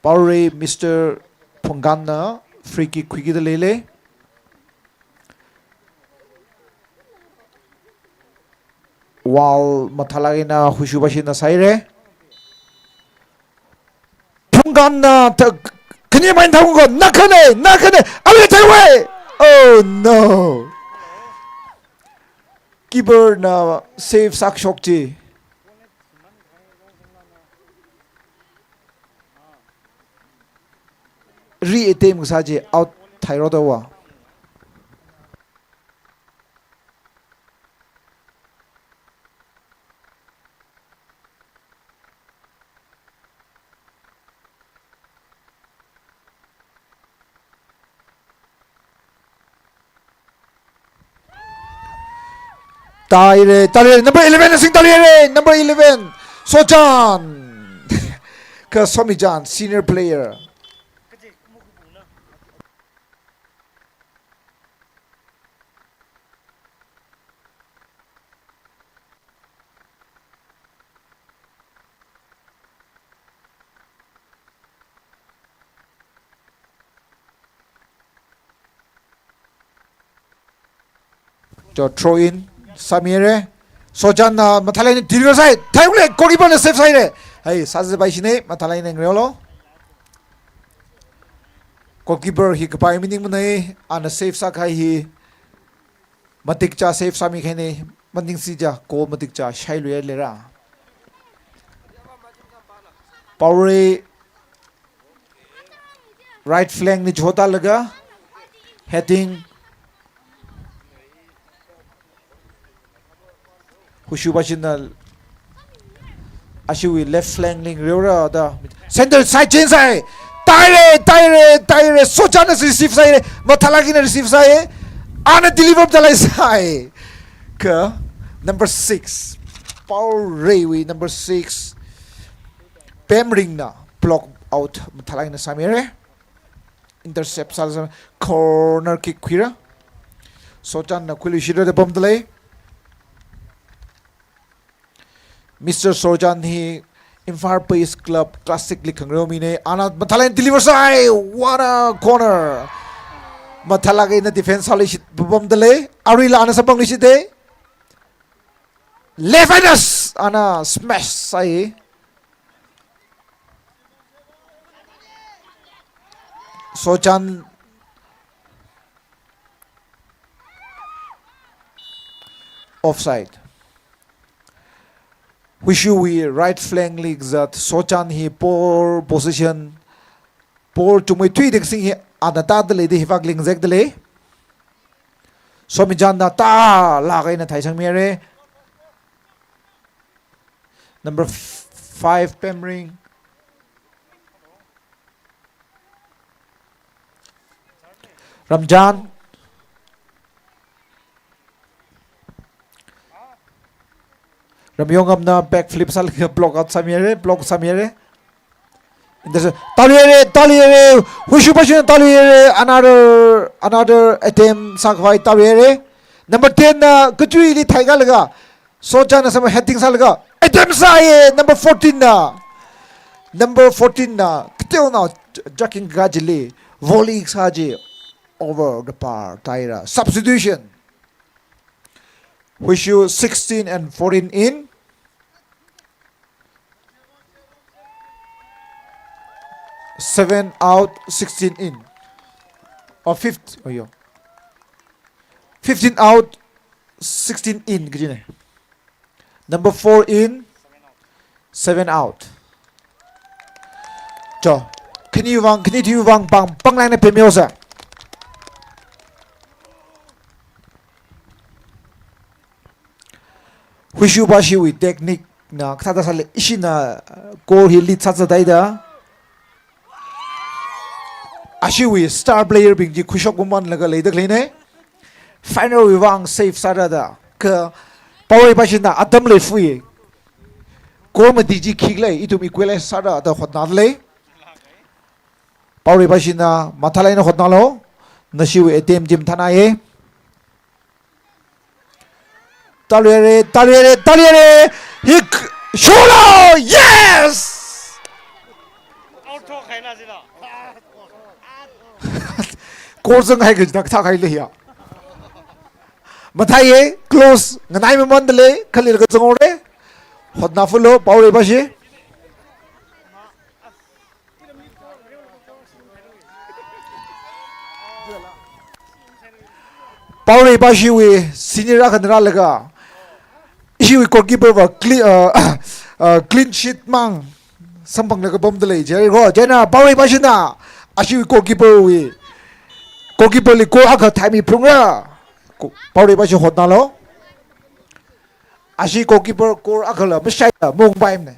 Paorei Mister Phungkanna free kick khuikidalei. Wall mathālāk eina Wushu vāshina sāhaire. Phungkanna ta khani main thangko, nakhane, nakhane, away, take away. Oh no. Keeper na save sāshok chi. Re-attempt kasā chi out thairotawa. Tāhaire, tāhaire, number eleven na singtāhaire, number eleven, Sochan. Kha Somichan, senior player. To throw in, sāmire. Sochanna mathālāk eina deliver sāi, thaiule, goalkeeper na save sāhaire. Hai, sāzāpaishine, mathālāk eina ngareolo. Goalkeeper hi kapai maningmanei, ana save sākahai hi. Matikcha save sāmikhaine, maningsicha goal matikcha shailuileira. Paorei right flank li chihotalaga, heading. Wushu vāshina ashiwui left flank li ngareora da. Center side change sāi. Taire, taire, taire. Sochanna receive sāhaire. Mathalaga ina receive sāhai. Ana deliver mathalaga sāhai. Kha number six. Paoreiwui number six. Pemringna block out mathalaga ina sāmihaire. Intercept sālaga corner kick khuira. Sochanna khuiluishitra da pamdalei. Mister Sochan hi Imphal Police Club Classic li khangareo mina. Ana mathalaga ina deliver sāhai. What a corner. Mathalaga ina defense sāluishit pamdalei. Aruila ana samphangluishita. Left handers ana smash sāhai. Sochan offside. Huishiwui right flank li kazat Sochan hi pole position, pole chungmeithui da kasing hi ana tādalei da hivak lingzekdalei. Somichanna tālaga ina thaisangmihaire. Number f-, five, Pemring. Ramchan. Ramyongamna backflip sālaga block out sāmihaire, block sāmihaire. Intercept, tāluihaire, tāluihaire. Huishiwui pashina tāluihaire. Another, another attempt sākhavai tāluihaire. Number ten na kachuili thaikalaga Sochanna samphang heading sālaga attempt sāhai number fourteen na. Number fourteen na kateonao jogging kajili volley sā chi over the bar tāhaira. Substitution. Huishiwui sixteen and fourteen in. Seven out, sixteen in. Or fifth, oh, yo. Fifteen out, sixteen in kajina. Number four in, seven out. Cho, khaniwui vang, khani thiwui vang pāng, pānglaga ina pemmihaosa. Huishiwui pashiwui technique na kathāda sālei, ishina, uh, goal hi lead sāzathaida. Ashiwui star player bing chi khuishok mamanlaga leida khaleina. Final wui vang save sārada. Kha Paorei pashina atam leifui. Goal mati chi khikhala, ithum equalize sārada hotnadalei. Paorei pashina mathalaga ina hotnalo. Nashiwui attempt chi mathānaiya. Tāluihaire, tāluihaire, tāluihaire. Hik, sholo, yes! Goal zanghai kajina kathā khailei ya. Mathāya, close, nganai mamandalei, khalei kazang ore. Hotnafulo, Paorei pashi. Paorei pashiwui senior akhana rālaga, ishiwui goalkeeper va cle-, uh, uh, clean sheet mang samphanglaga pamdalei jiko. Chieina Paorei pashina ashiwui goalkeeper wui, goalkeeper li goal akha thaimi phungra. Ko-, Paorei pashi hotnalo. Ashi goalkeeper goal akhala mashaila mungpaimana.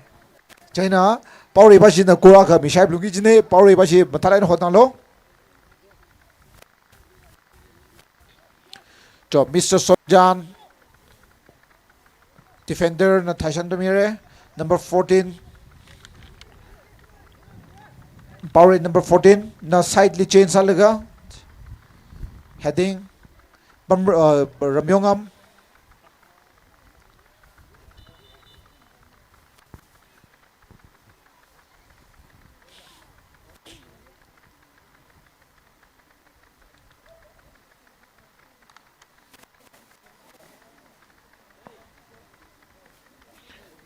Chieina Paorei pashina goal akha mishai phalungki kajina. Paorei pashi mathalaga ina hotnalo. Cho, Mister Sojan, defender na thaishan pamira, number fourteen. Paorei number fourteen na side li change sālaga heading, Pam-, uh, Ramyongam.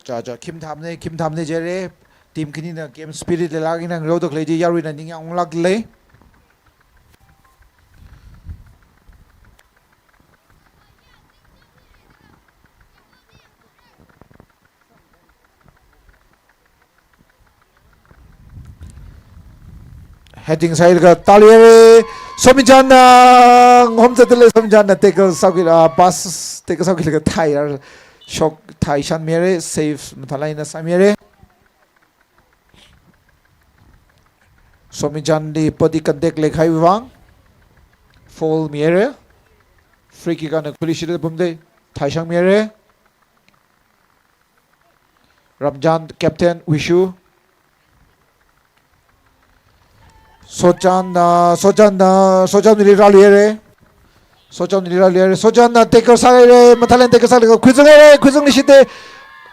Cha, cha, khim thamne, khim thamne jire. Team khanina game spirit leilāk eina ngareoda khalei chi yaruina ningyāng unglāklei. Heading sālaga tāluihaira. Somichanna, ngahom zatdalei Somichanna tackle sākhuilaga, pass tackle sākhuilaga thai, shok thaishan mira, save mathālāk eina sāmira. Somijanli body contact leikahai vang foul mihaira. Free kick eina khuiluishitda pamda, thaishang mihaira. Ramjan, captain, Wishu. Sojan, uh, Sojan, uh, Sojanwuili rāluihaira. Sojanwuili rāluihaira. Sojan, uh, tackle sāhaira. Mathalaina tackle sālaga khuizanghaira. Khuizangluishitda.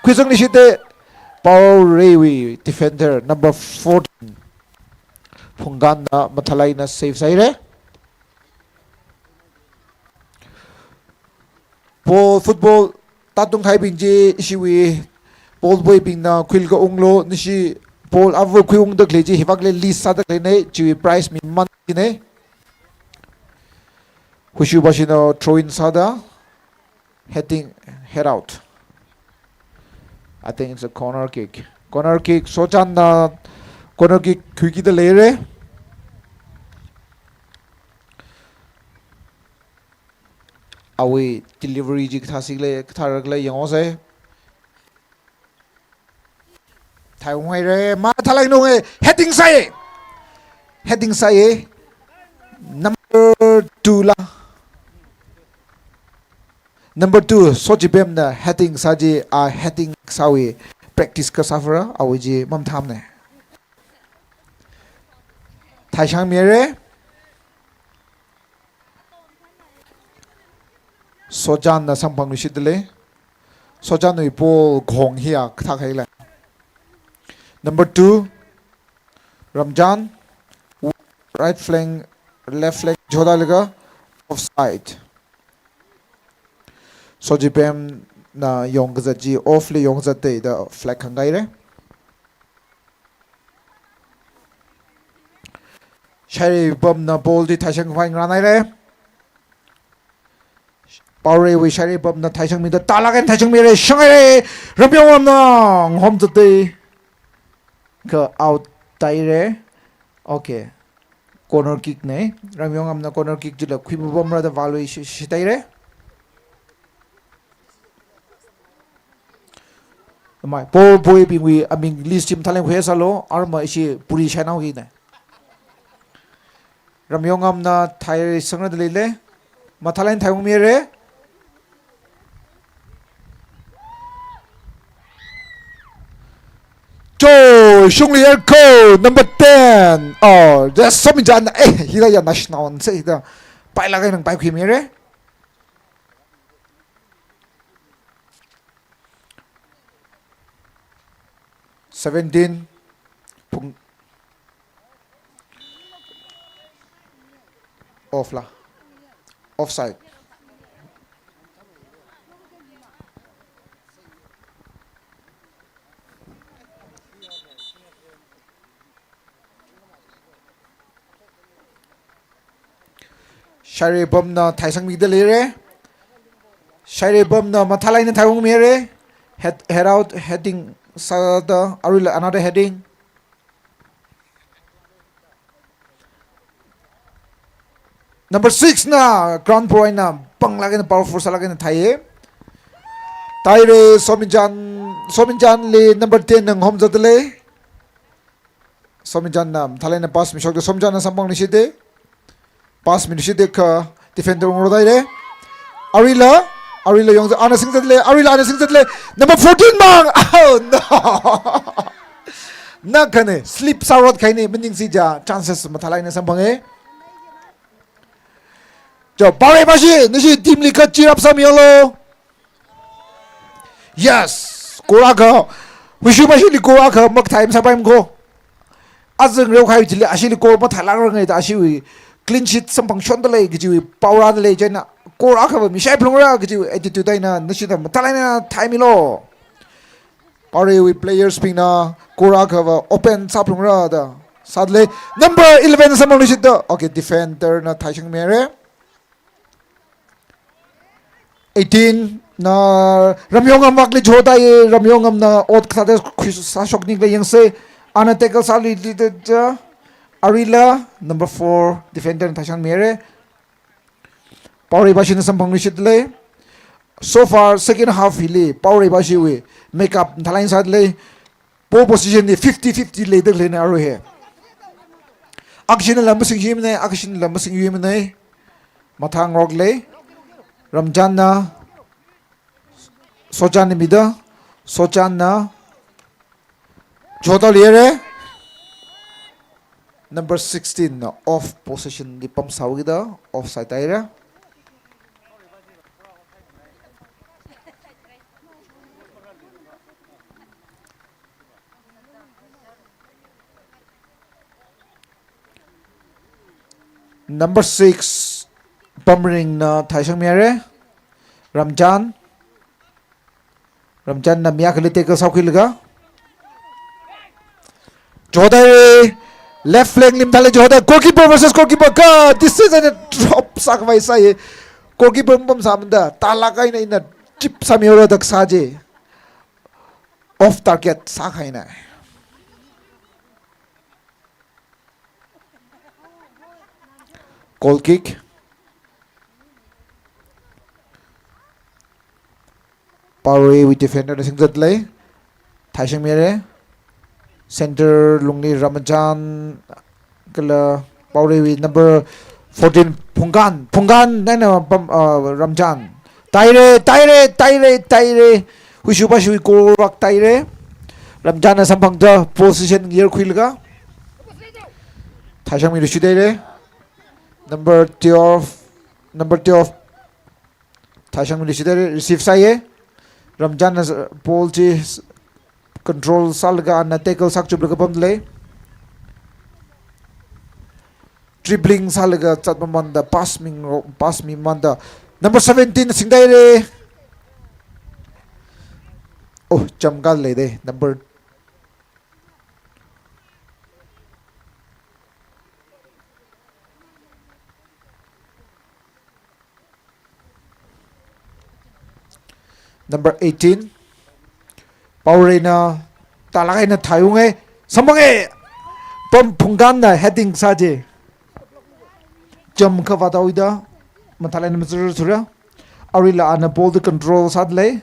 Khuizangluishitda. Paoreiwui defender number fourteen Phungkanna mathalaina save sāhaira. Ball, football tātungkahaibing chi ishiwui ball boybingna khuilaga unglu, nashi ball ava khuiungda khalei chi hivākli list sāda khaleina, chiwui prize miman china. Wishu bashina throw in sāda, heading, head out. I think it's a corner kick. Corner kick, Sojanna corner kick khuikida leira. Awui delivery chi kathā sikhala, kathāra khala yanghaosa. Thaiunghaira, mathalaina unga, heading sāya. Heading sāya. Number two la. Number two, Sochipemna heading sā chi, a heading sāwui practice kasā phara, awui chi mamathāmana. Thaishang mihaira. Sojanna samphangluishitda lei. Sojanwui ball khong hiya kathā kahaila. Number two, Ramjan, right flank, left flank, jodalaga, offside. Sochipemna yongkazat chi, off li yongkazat da, da flag khangahaira. Shaireipamna ball chi thaishang khavai ngarānhaira. Paoreiwui Shaireipamna thaishang mida, tālāk eina thaishang mihaira, shanghaira, Ramyongamna ngahomzatda, kha out tāhaira. Okay. Corner kick na. Ramyongamna corner kick chila khuipapamra da vāluishithaira. Mai, ball boybingwui aming list chi mathalaina khuisālu, arma ishi puri shainao hina. Ramyongamna thaisangra da leila. Mathalaina thaiung mihaira. Cho, shungli erko, number ten. Oh, just Somijan, eh, hila ya national se hila. Pailāk eina ngapaikhui mihaira. Seventeen, Phung-, off la. Offside. Shaireipamna thaisangmida leira. Shaireipamna mathalaina thaiung mihaira. Head, head out, heading sāda, aruila another heading. Number six na ground pro eina panglāk eina powerful sālāk eina thaiya. Thaihaira Somijan, Somijanli number ten na ngahomzatda lei. Somijanna mathalaina pass mishokda Somijanna samphangluishitda. Pass miluishitda kha defender ungra daire. Aruila, aruila yongza, ana singzat lei, aruila ana singzat lei. Number fourteen mang. Oh no. Nakhane, slip sārot kahaina, maningsi ja, chances mathalaina samphanga. Cho, Paorei bashi, nashi team li kha cheer up sāmilu. Yes, goal akha. Wishu bashili goal akha makathei masāpaimana ko. Azang reo khai chili ashili goal mathailākranga da ashiwui clean sheet samphangshonda lei kajiwui paorāda lei chieina goal akhava mishai phalungra kajiwui attitude eina nashida mathalaina thaimilu. Paoreiwui players bingna goal akhava open sāphalungra da sāda lei. Number eleven samphangluishitda. Okay, defender na thaisangmihaira. Eighteen na Ramyongam vakli chodai, Ramyongamna ot kathāda khuisāshokni khala yangsa. Ana tackle sāluida ja. Aruila number four defender na thaisangmihaira. Paorei bashina samphangluishitda lei. So far second half hili Paorei bashiwui makeup mathalaina sāda lei. Ball position li fifty fifty leida leina arui hi. Akashina lam masingshimana, akashina lam masingshimana. Mathāngarokle. Ramchanna. Sochanna mida. Sochanna. Jota lere. Number sixteen na off position li pamsāhaokida offside haira. Number six, Pamringna thaisangmihaira. Ramchan. Ramchanna mi akhali tackle sākhuilaga. Jota left flank li mathālāk jota. Goalkeeper versus goalkeeper kha. This is a drop sākhavai sāya. Goalkeeper mapamsāmada. Talāk eina ina chip sāmihaora da kasā chi. Off target sākahaina. Goal kick. Paoreiwui defender na singzatlei. Thaisangmihaira. Center lungli Ramchan kala Paoreiwui number fourteen Phungkan. Phungkan eina pam, uh, Ramchan. Taira, taira, taira, taira. Huishupashiwui goal vak taira. Ramchanna samphangda position ngayurkhuilaga. Thaisangmi rishitaira. Number twelve, number twelve. Thaisangmi rishitaira, receive sāya. Ramchanna s-, ball chi s-, control sālaga ana tackle sāchuplaga pamlei. Dribbling sālaga zatmamānda, pass ming-, pass mimānda. Number seventeen singtaira. Oh, chamkālei de. Number, number eighteen. Paoreina talāk eina thaiunga. Samphanga. Pam Phungkanna heading sā chi. Chamkhavā tawida. Mathālāk eina mazarthura. Aruila ana ball da control sālei.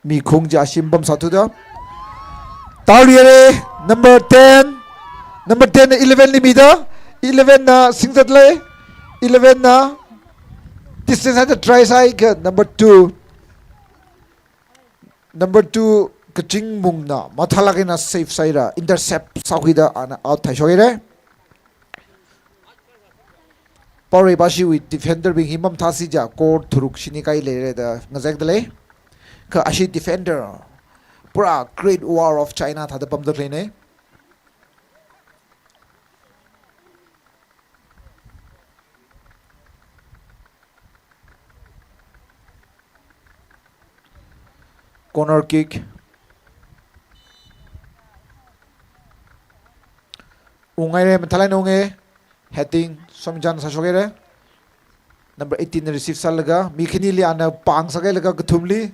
Mikhung chi ashim pamsāthuda. Taolere, number ten. Number ten na eleven li mida. Eleven na singzatlei. Eleven na distance haiakha try sāi kha number two. Number two, Kachingmungna mathālāk eina save sāhaira, intercept sākhuida ana out thaishokhaira. Paoreipashiwui defender bing hi mamathāsi jiakha goal tharuk shini kai leira da ngazekdalei. Kha ashi defender pura Great Wall of China thāda pamda khaleina. Corner kick. Unghaira, mathālāk eina unga. Heading, Somichanna sāshokhaira. Number eighteen na receive sālaga, mi khanili ana pāng sākahailaga kathumli.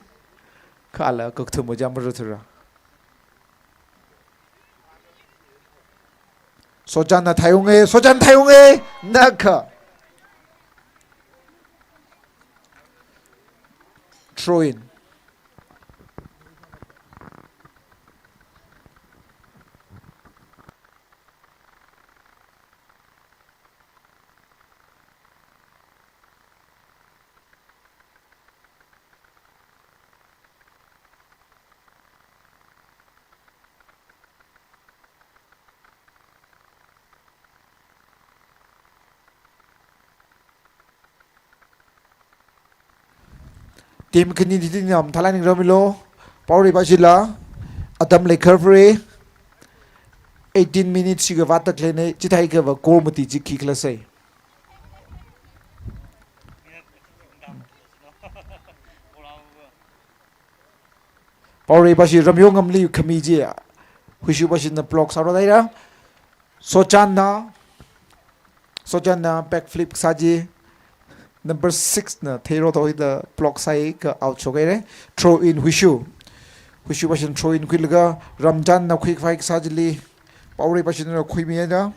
Kala kakathum ojam maruthuira. Sochanna thaiunga, Sochanna thaiunga, nakha. Throw in. Team khani team na mathālāk eina ningrāmilu, Paoreipashila, atam leikharvare, eighteen minutes shikha vātak leina, chithākha va goal mati chi khikhala sai. Paoreipashi ramyo ngamli khami chi, Huishupashina block sāra daira. Sochanna, Sochanna back flip sā chi, number six na theiro tawida block sāi kha out shokhaira. Throw in Huishu. Huishupashina throw in khuilaga, Ramchanna khuikhavai sā chili, Paoreipashina khuimihaida.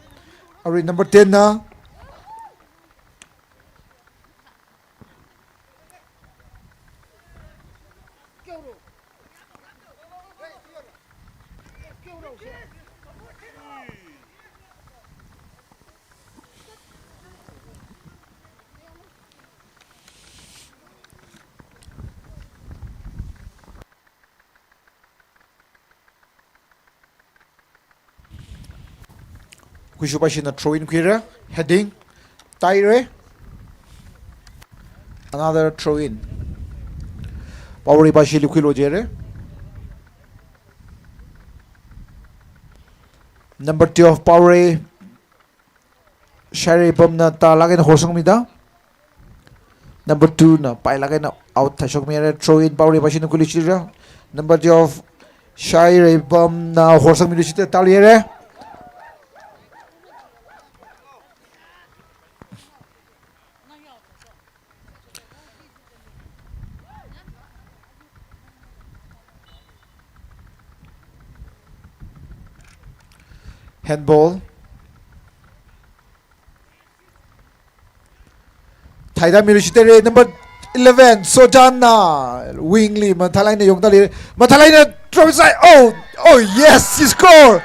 Arui number ten na. Huishu pashina throw in khuira. Heading. Tight re. Another throw in. Paorei pashili khuilo jire. Number twelve Paorei. Shaireibamna talāk eina horsangmida. Number two na pailāk eina out thāshokmira. Throw in Paorei pashina khuiluishitra. Number twelve Shaireibamna horsangmiluishitra, tālu yere. Handball. Thaidamiluishitra, number eleven Sojanna wing li mathālāk eina yongdalei. Mathālāk eina throw side. Oh, oh yes, he score.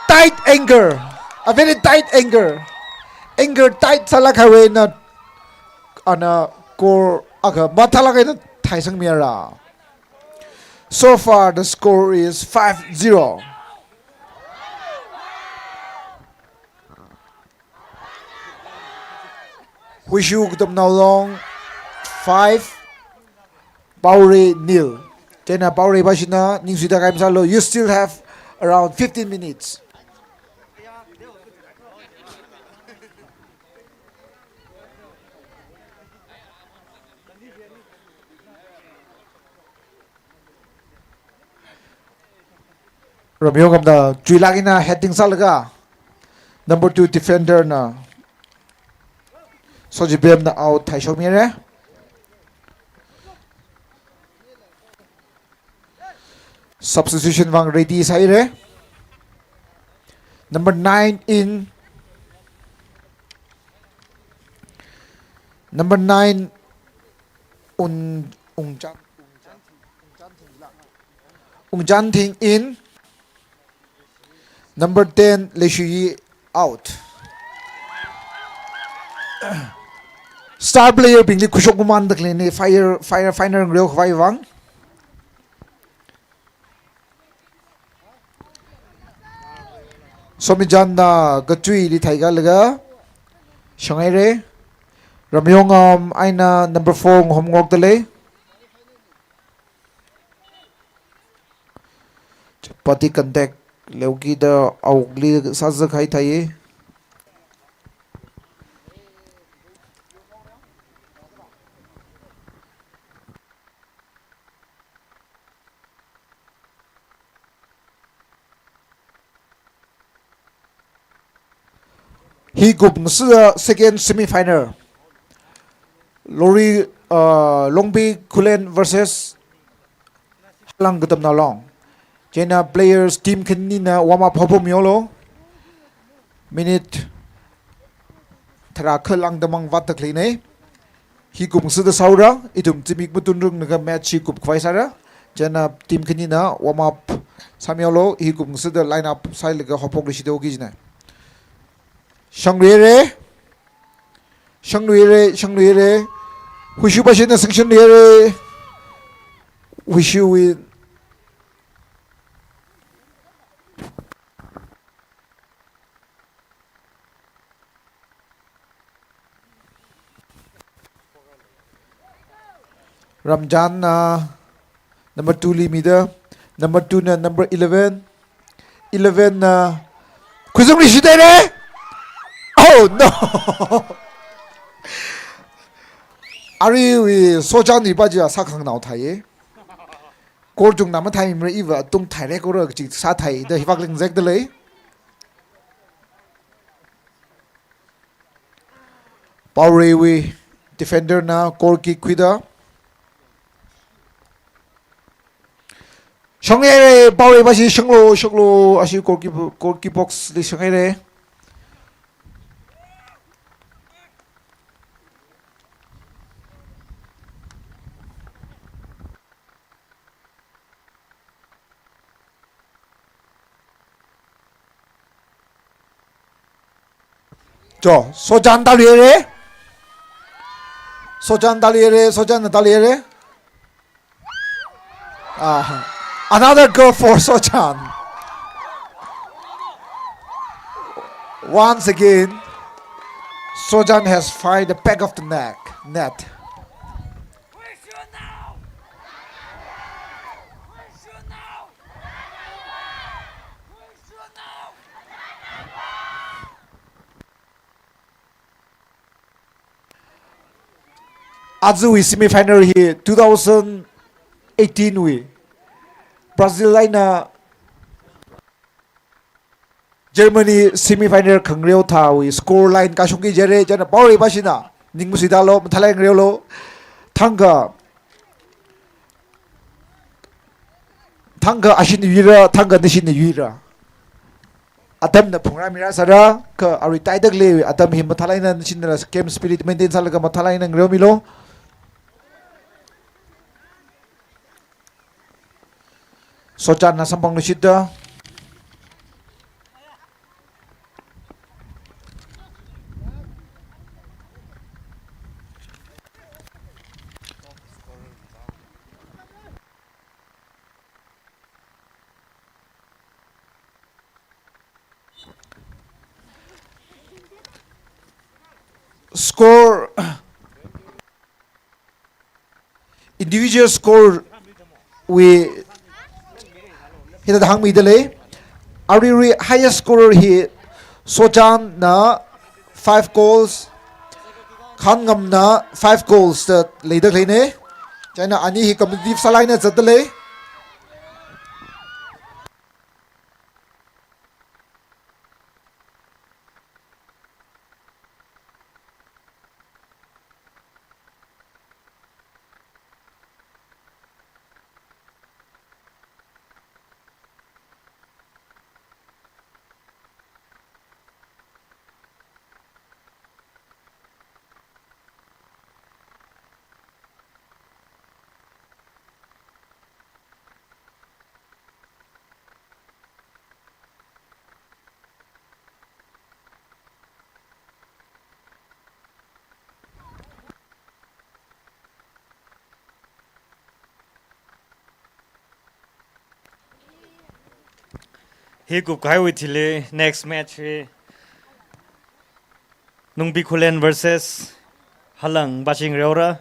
Tight angle. A very tight angle. Angle tight sālāk kahai eina ana goal akha mathālāk eina thaisangmira. So far the score is five zero. Huishu Katamnao Long five, Paorei nil. Chieina Paorei pashina ningsuida kahai masālu. You still have around fifteen minutes. Ramyongamna chuilāk eina heading sālaga, number two defender na Sojibemna out thāshokmira. Substitution vang ready sāhaira. Number nine in. Number nine, Un, Ungjan, Ungjanthing in. Number ten, Leishuyi out. Star player bingli khuishok mamānda khaleina, fire, fire, final ngareo khavai vang. Somijanna kachuili thaikalaga shanghaira. Ramyongam eina number four ngahomngarokdalei. Body contact leokida awukli sāzā kahai thai. Hi kum ngasāda second semi-final. Lori, uh, Longbi Khullen versus Halang Katamnao Long. Chieina players team khanina warm up haophomihaolu. Minute tharā khalāngda mang vātda khaleina. Hi kum ngasāda sāhaora, ithum zimik matunrunglaga match hi kupkhavai sāra. Chieina team khanina warm up sāmihaolu, hi kum ngasāda line up sāhailaga haophokluishitda kajina. Shangluira, shangluira, shangluira. Huishu pashina shangluira. Huishu win. Ramjanna number two li mida, number two na number eleven, eleven na khuizangluishithaira. Oh no! Aruiwui Sojanwui pa chiya sākhanganao thai. Goal chungna mathāmimara, iva atung thairai goal kachi sāthaida hivāk lingzekdalei. Paoreiwui defender na goal kick khuida. Shanghaira, Paorei pashi shanglu, shanglu, ashi goal kick, goal kick box li shanghaira. Cho, Sojan tāluira. Sojan tāluira, Sojan tāluira. Ah, another goal for Sojan. Once again, Sojan has fired the back of the neck, net. Ajawui semi-final hi two thousand eighteen wui Brazil eina Germany semi-final khangareo thāwui score line kashungki jire, chieina Paorei pāshina ning masuidalo, mathālāk ngareolo. Thangkha, thangkha ashina yuira, thangkha nashina yuira. Atamna phungrāmira sāra, kha arui taidakleiwui atam hi mathālāk eina nashinala game spirit maintain sālaga mathālāk eina ngareomilo. Sojanna samphangluishita. Score, individual score wui hithāda hāngmidalei. Aruirui highest scorer hi Sojanna five goals, Khanngamna five goals da leidakleina. Chieina ani hi competitive sālāk eina zatdalei. Hi kupkahaiwui thili next match hi Nungbi Khullen versus Halang pāshi ngareora.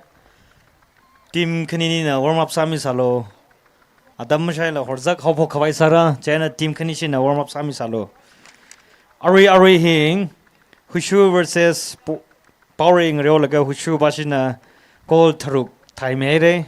Team khaninina warm up sāmisālo. Atam mashaila horzak haophok khavai sāra, chieina team khanishina warm up sāmisālo. Arui arui hi Huishu versus Pu-, Paorei ngareolaga Huishu pāshina goal tharuk thaimeire.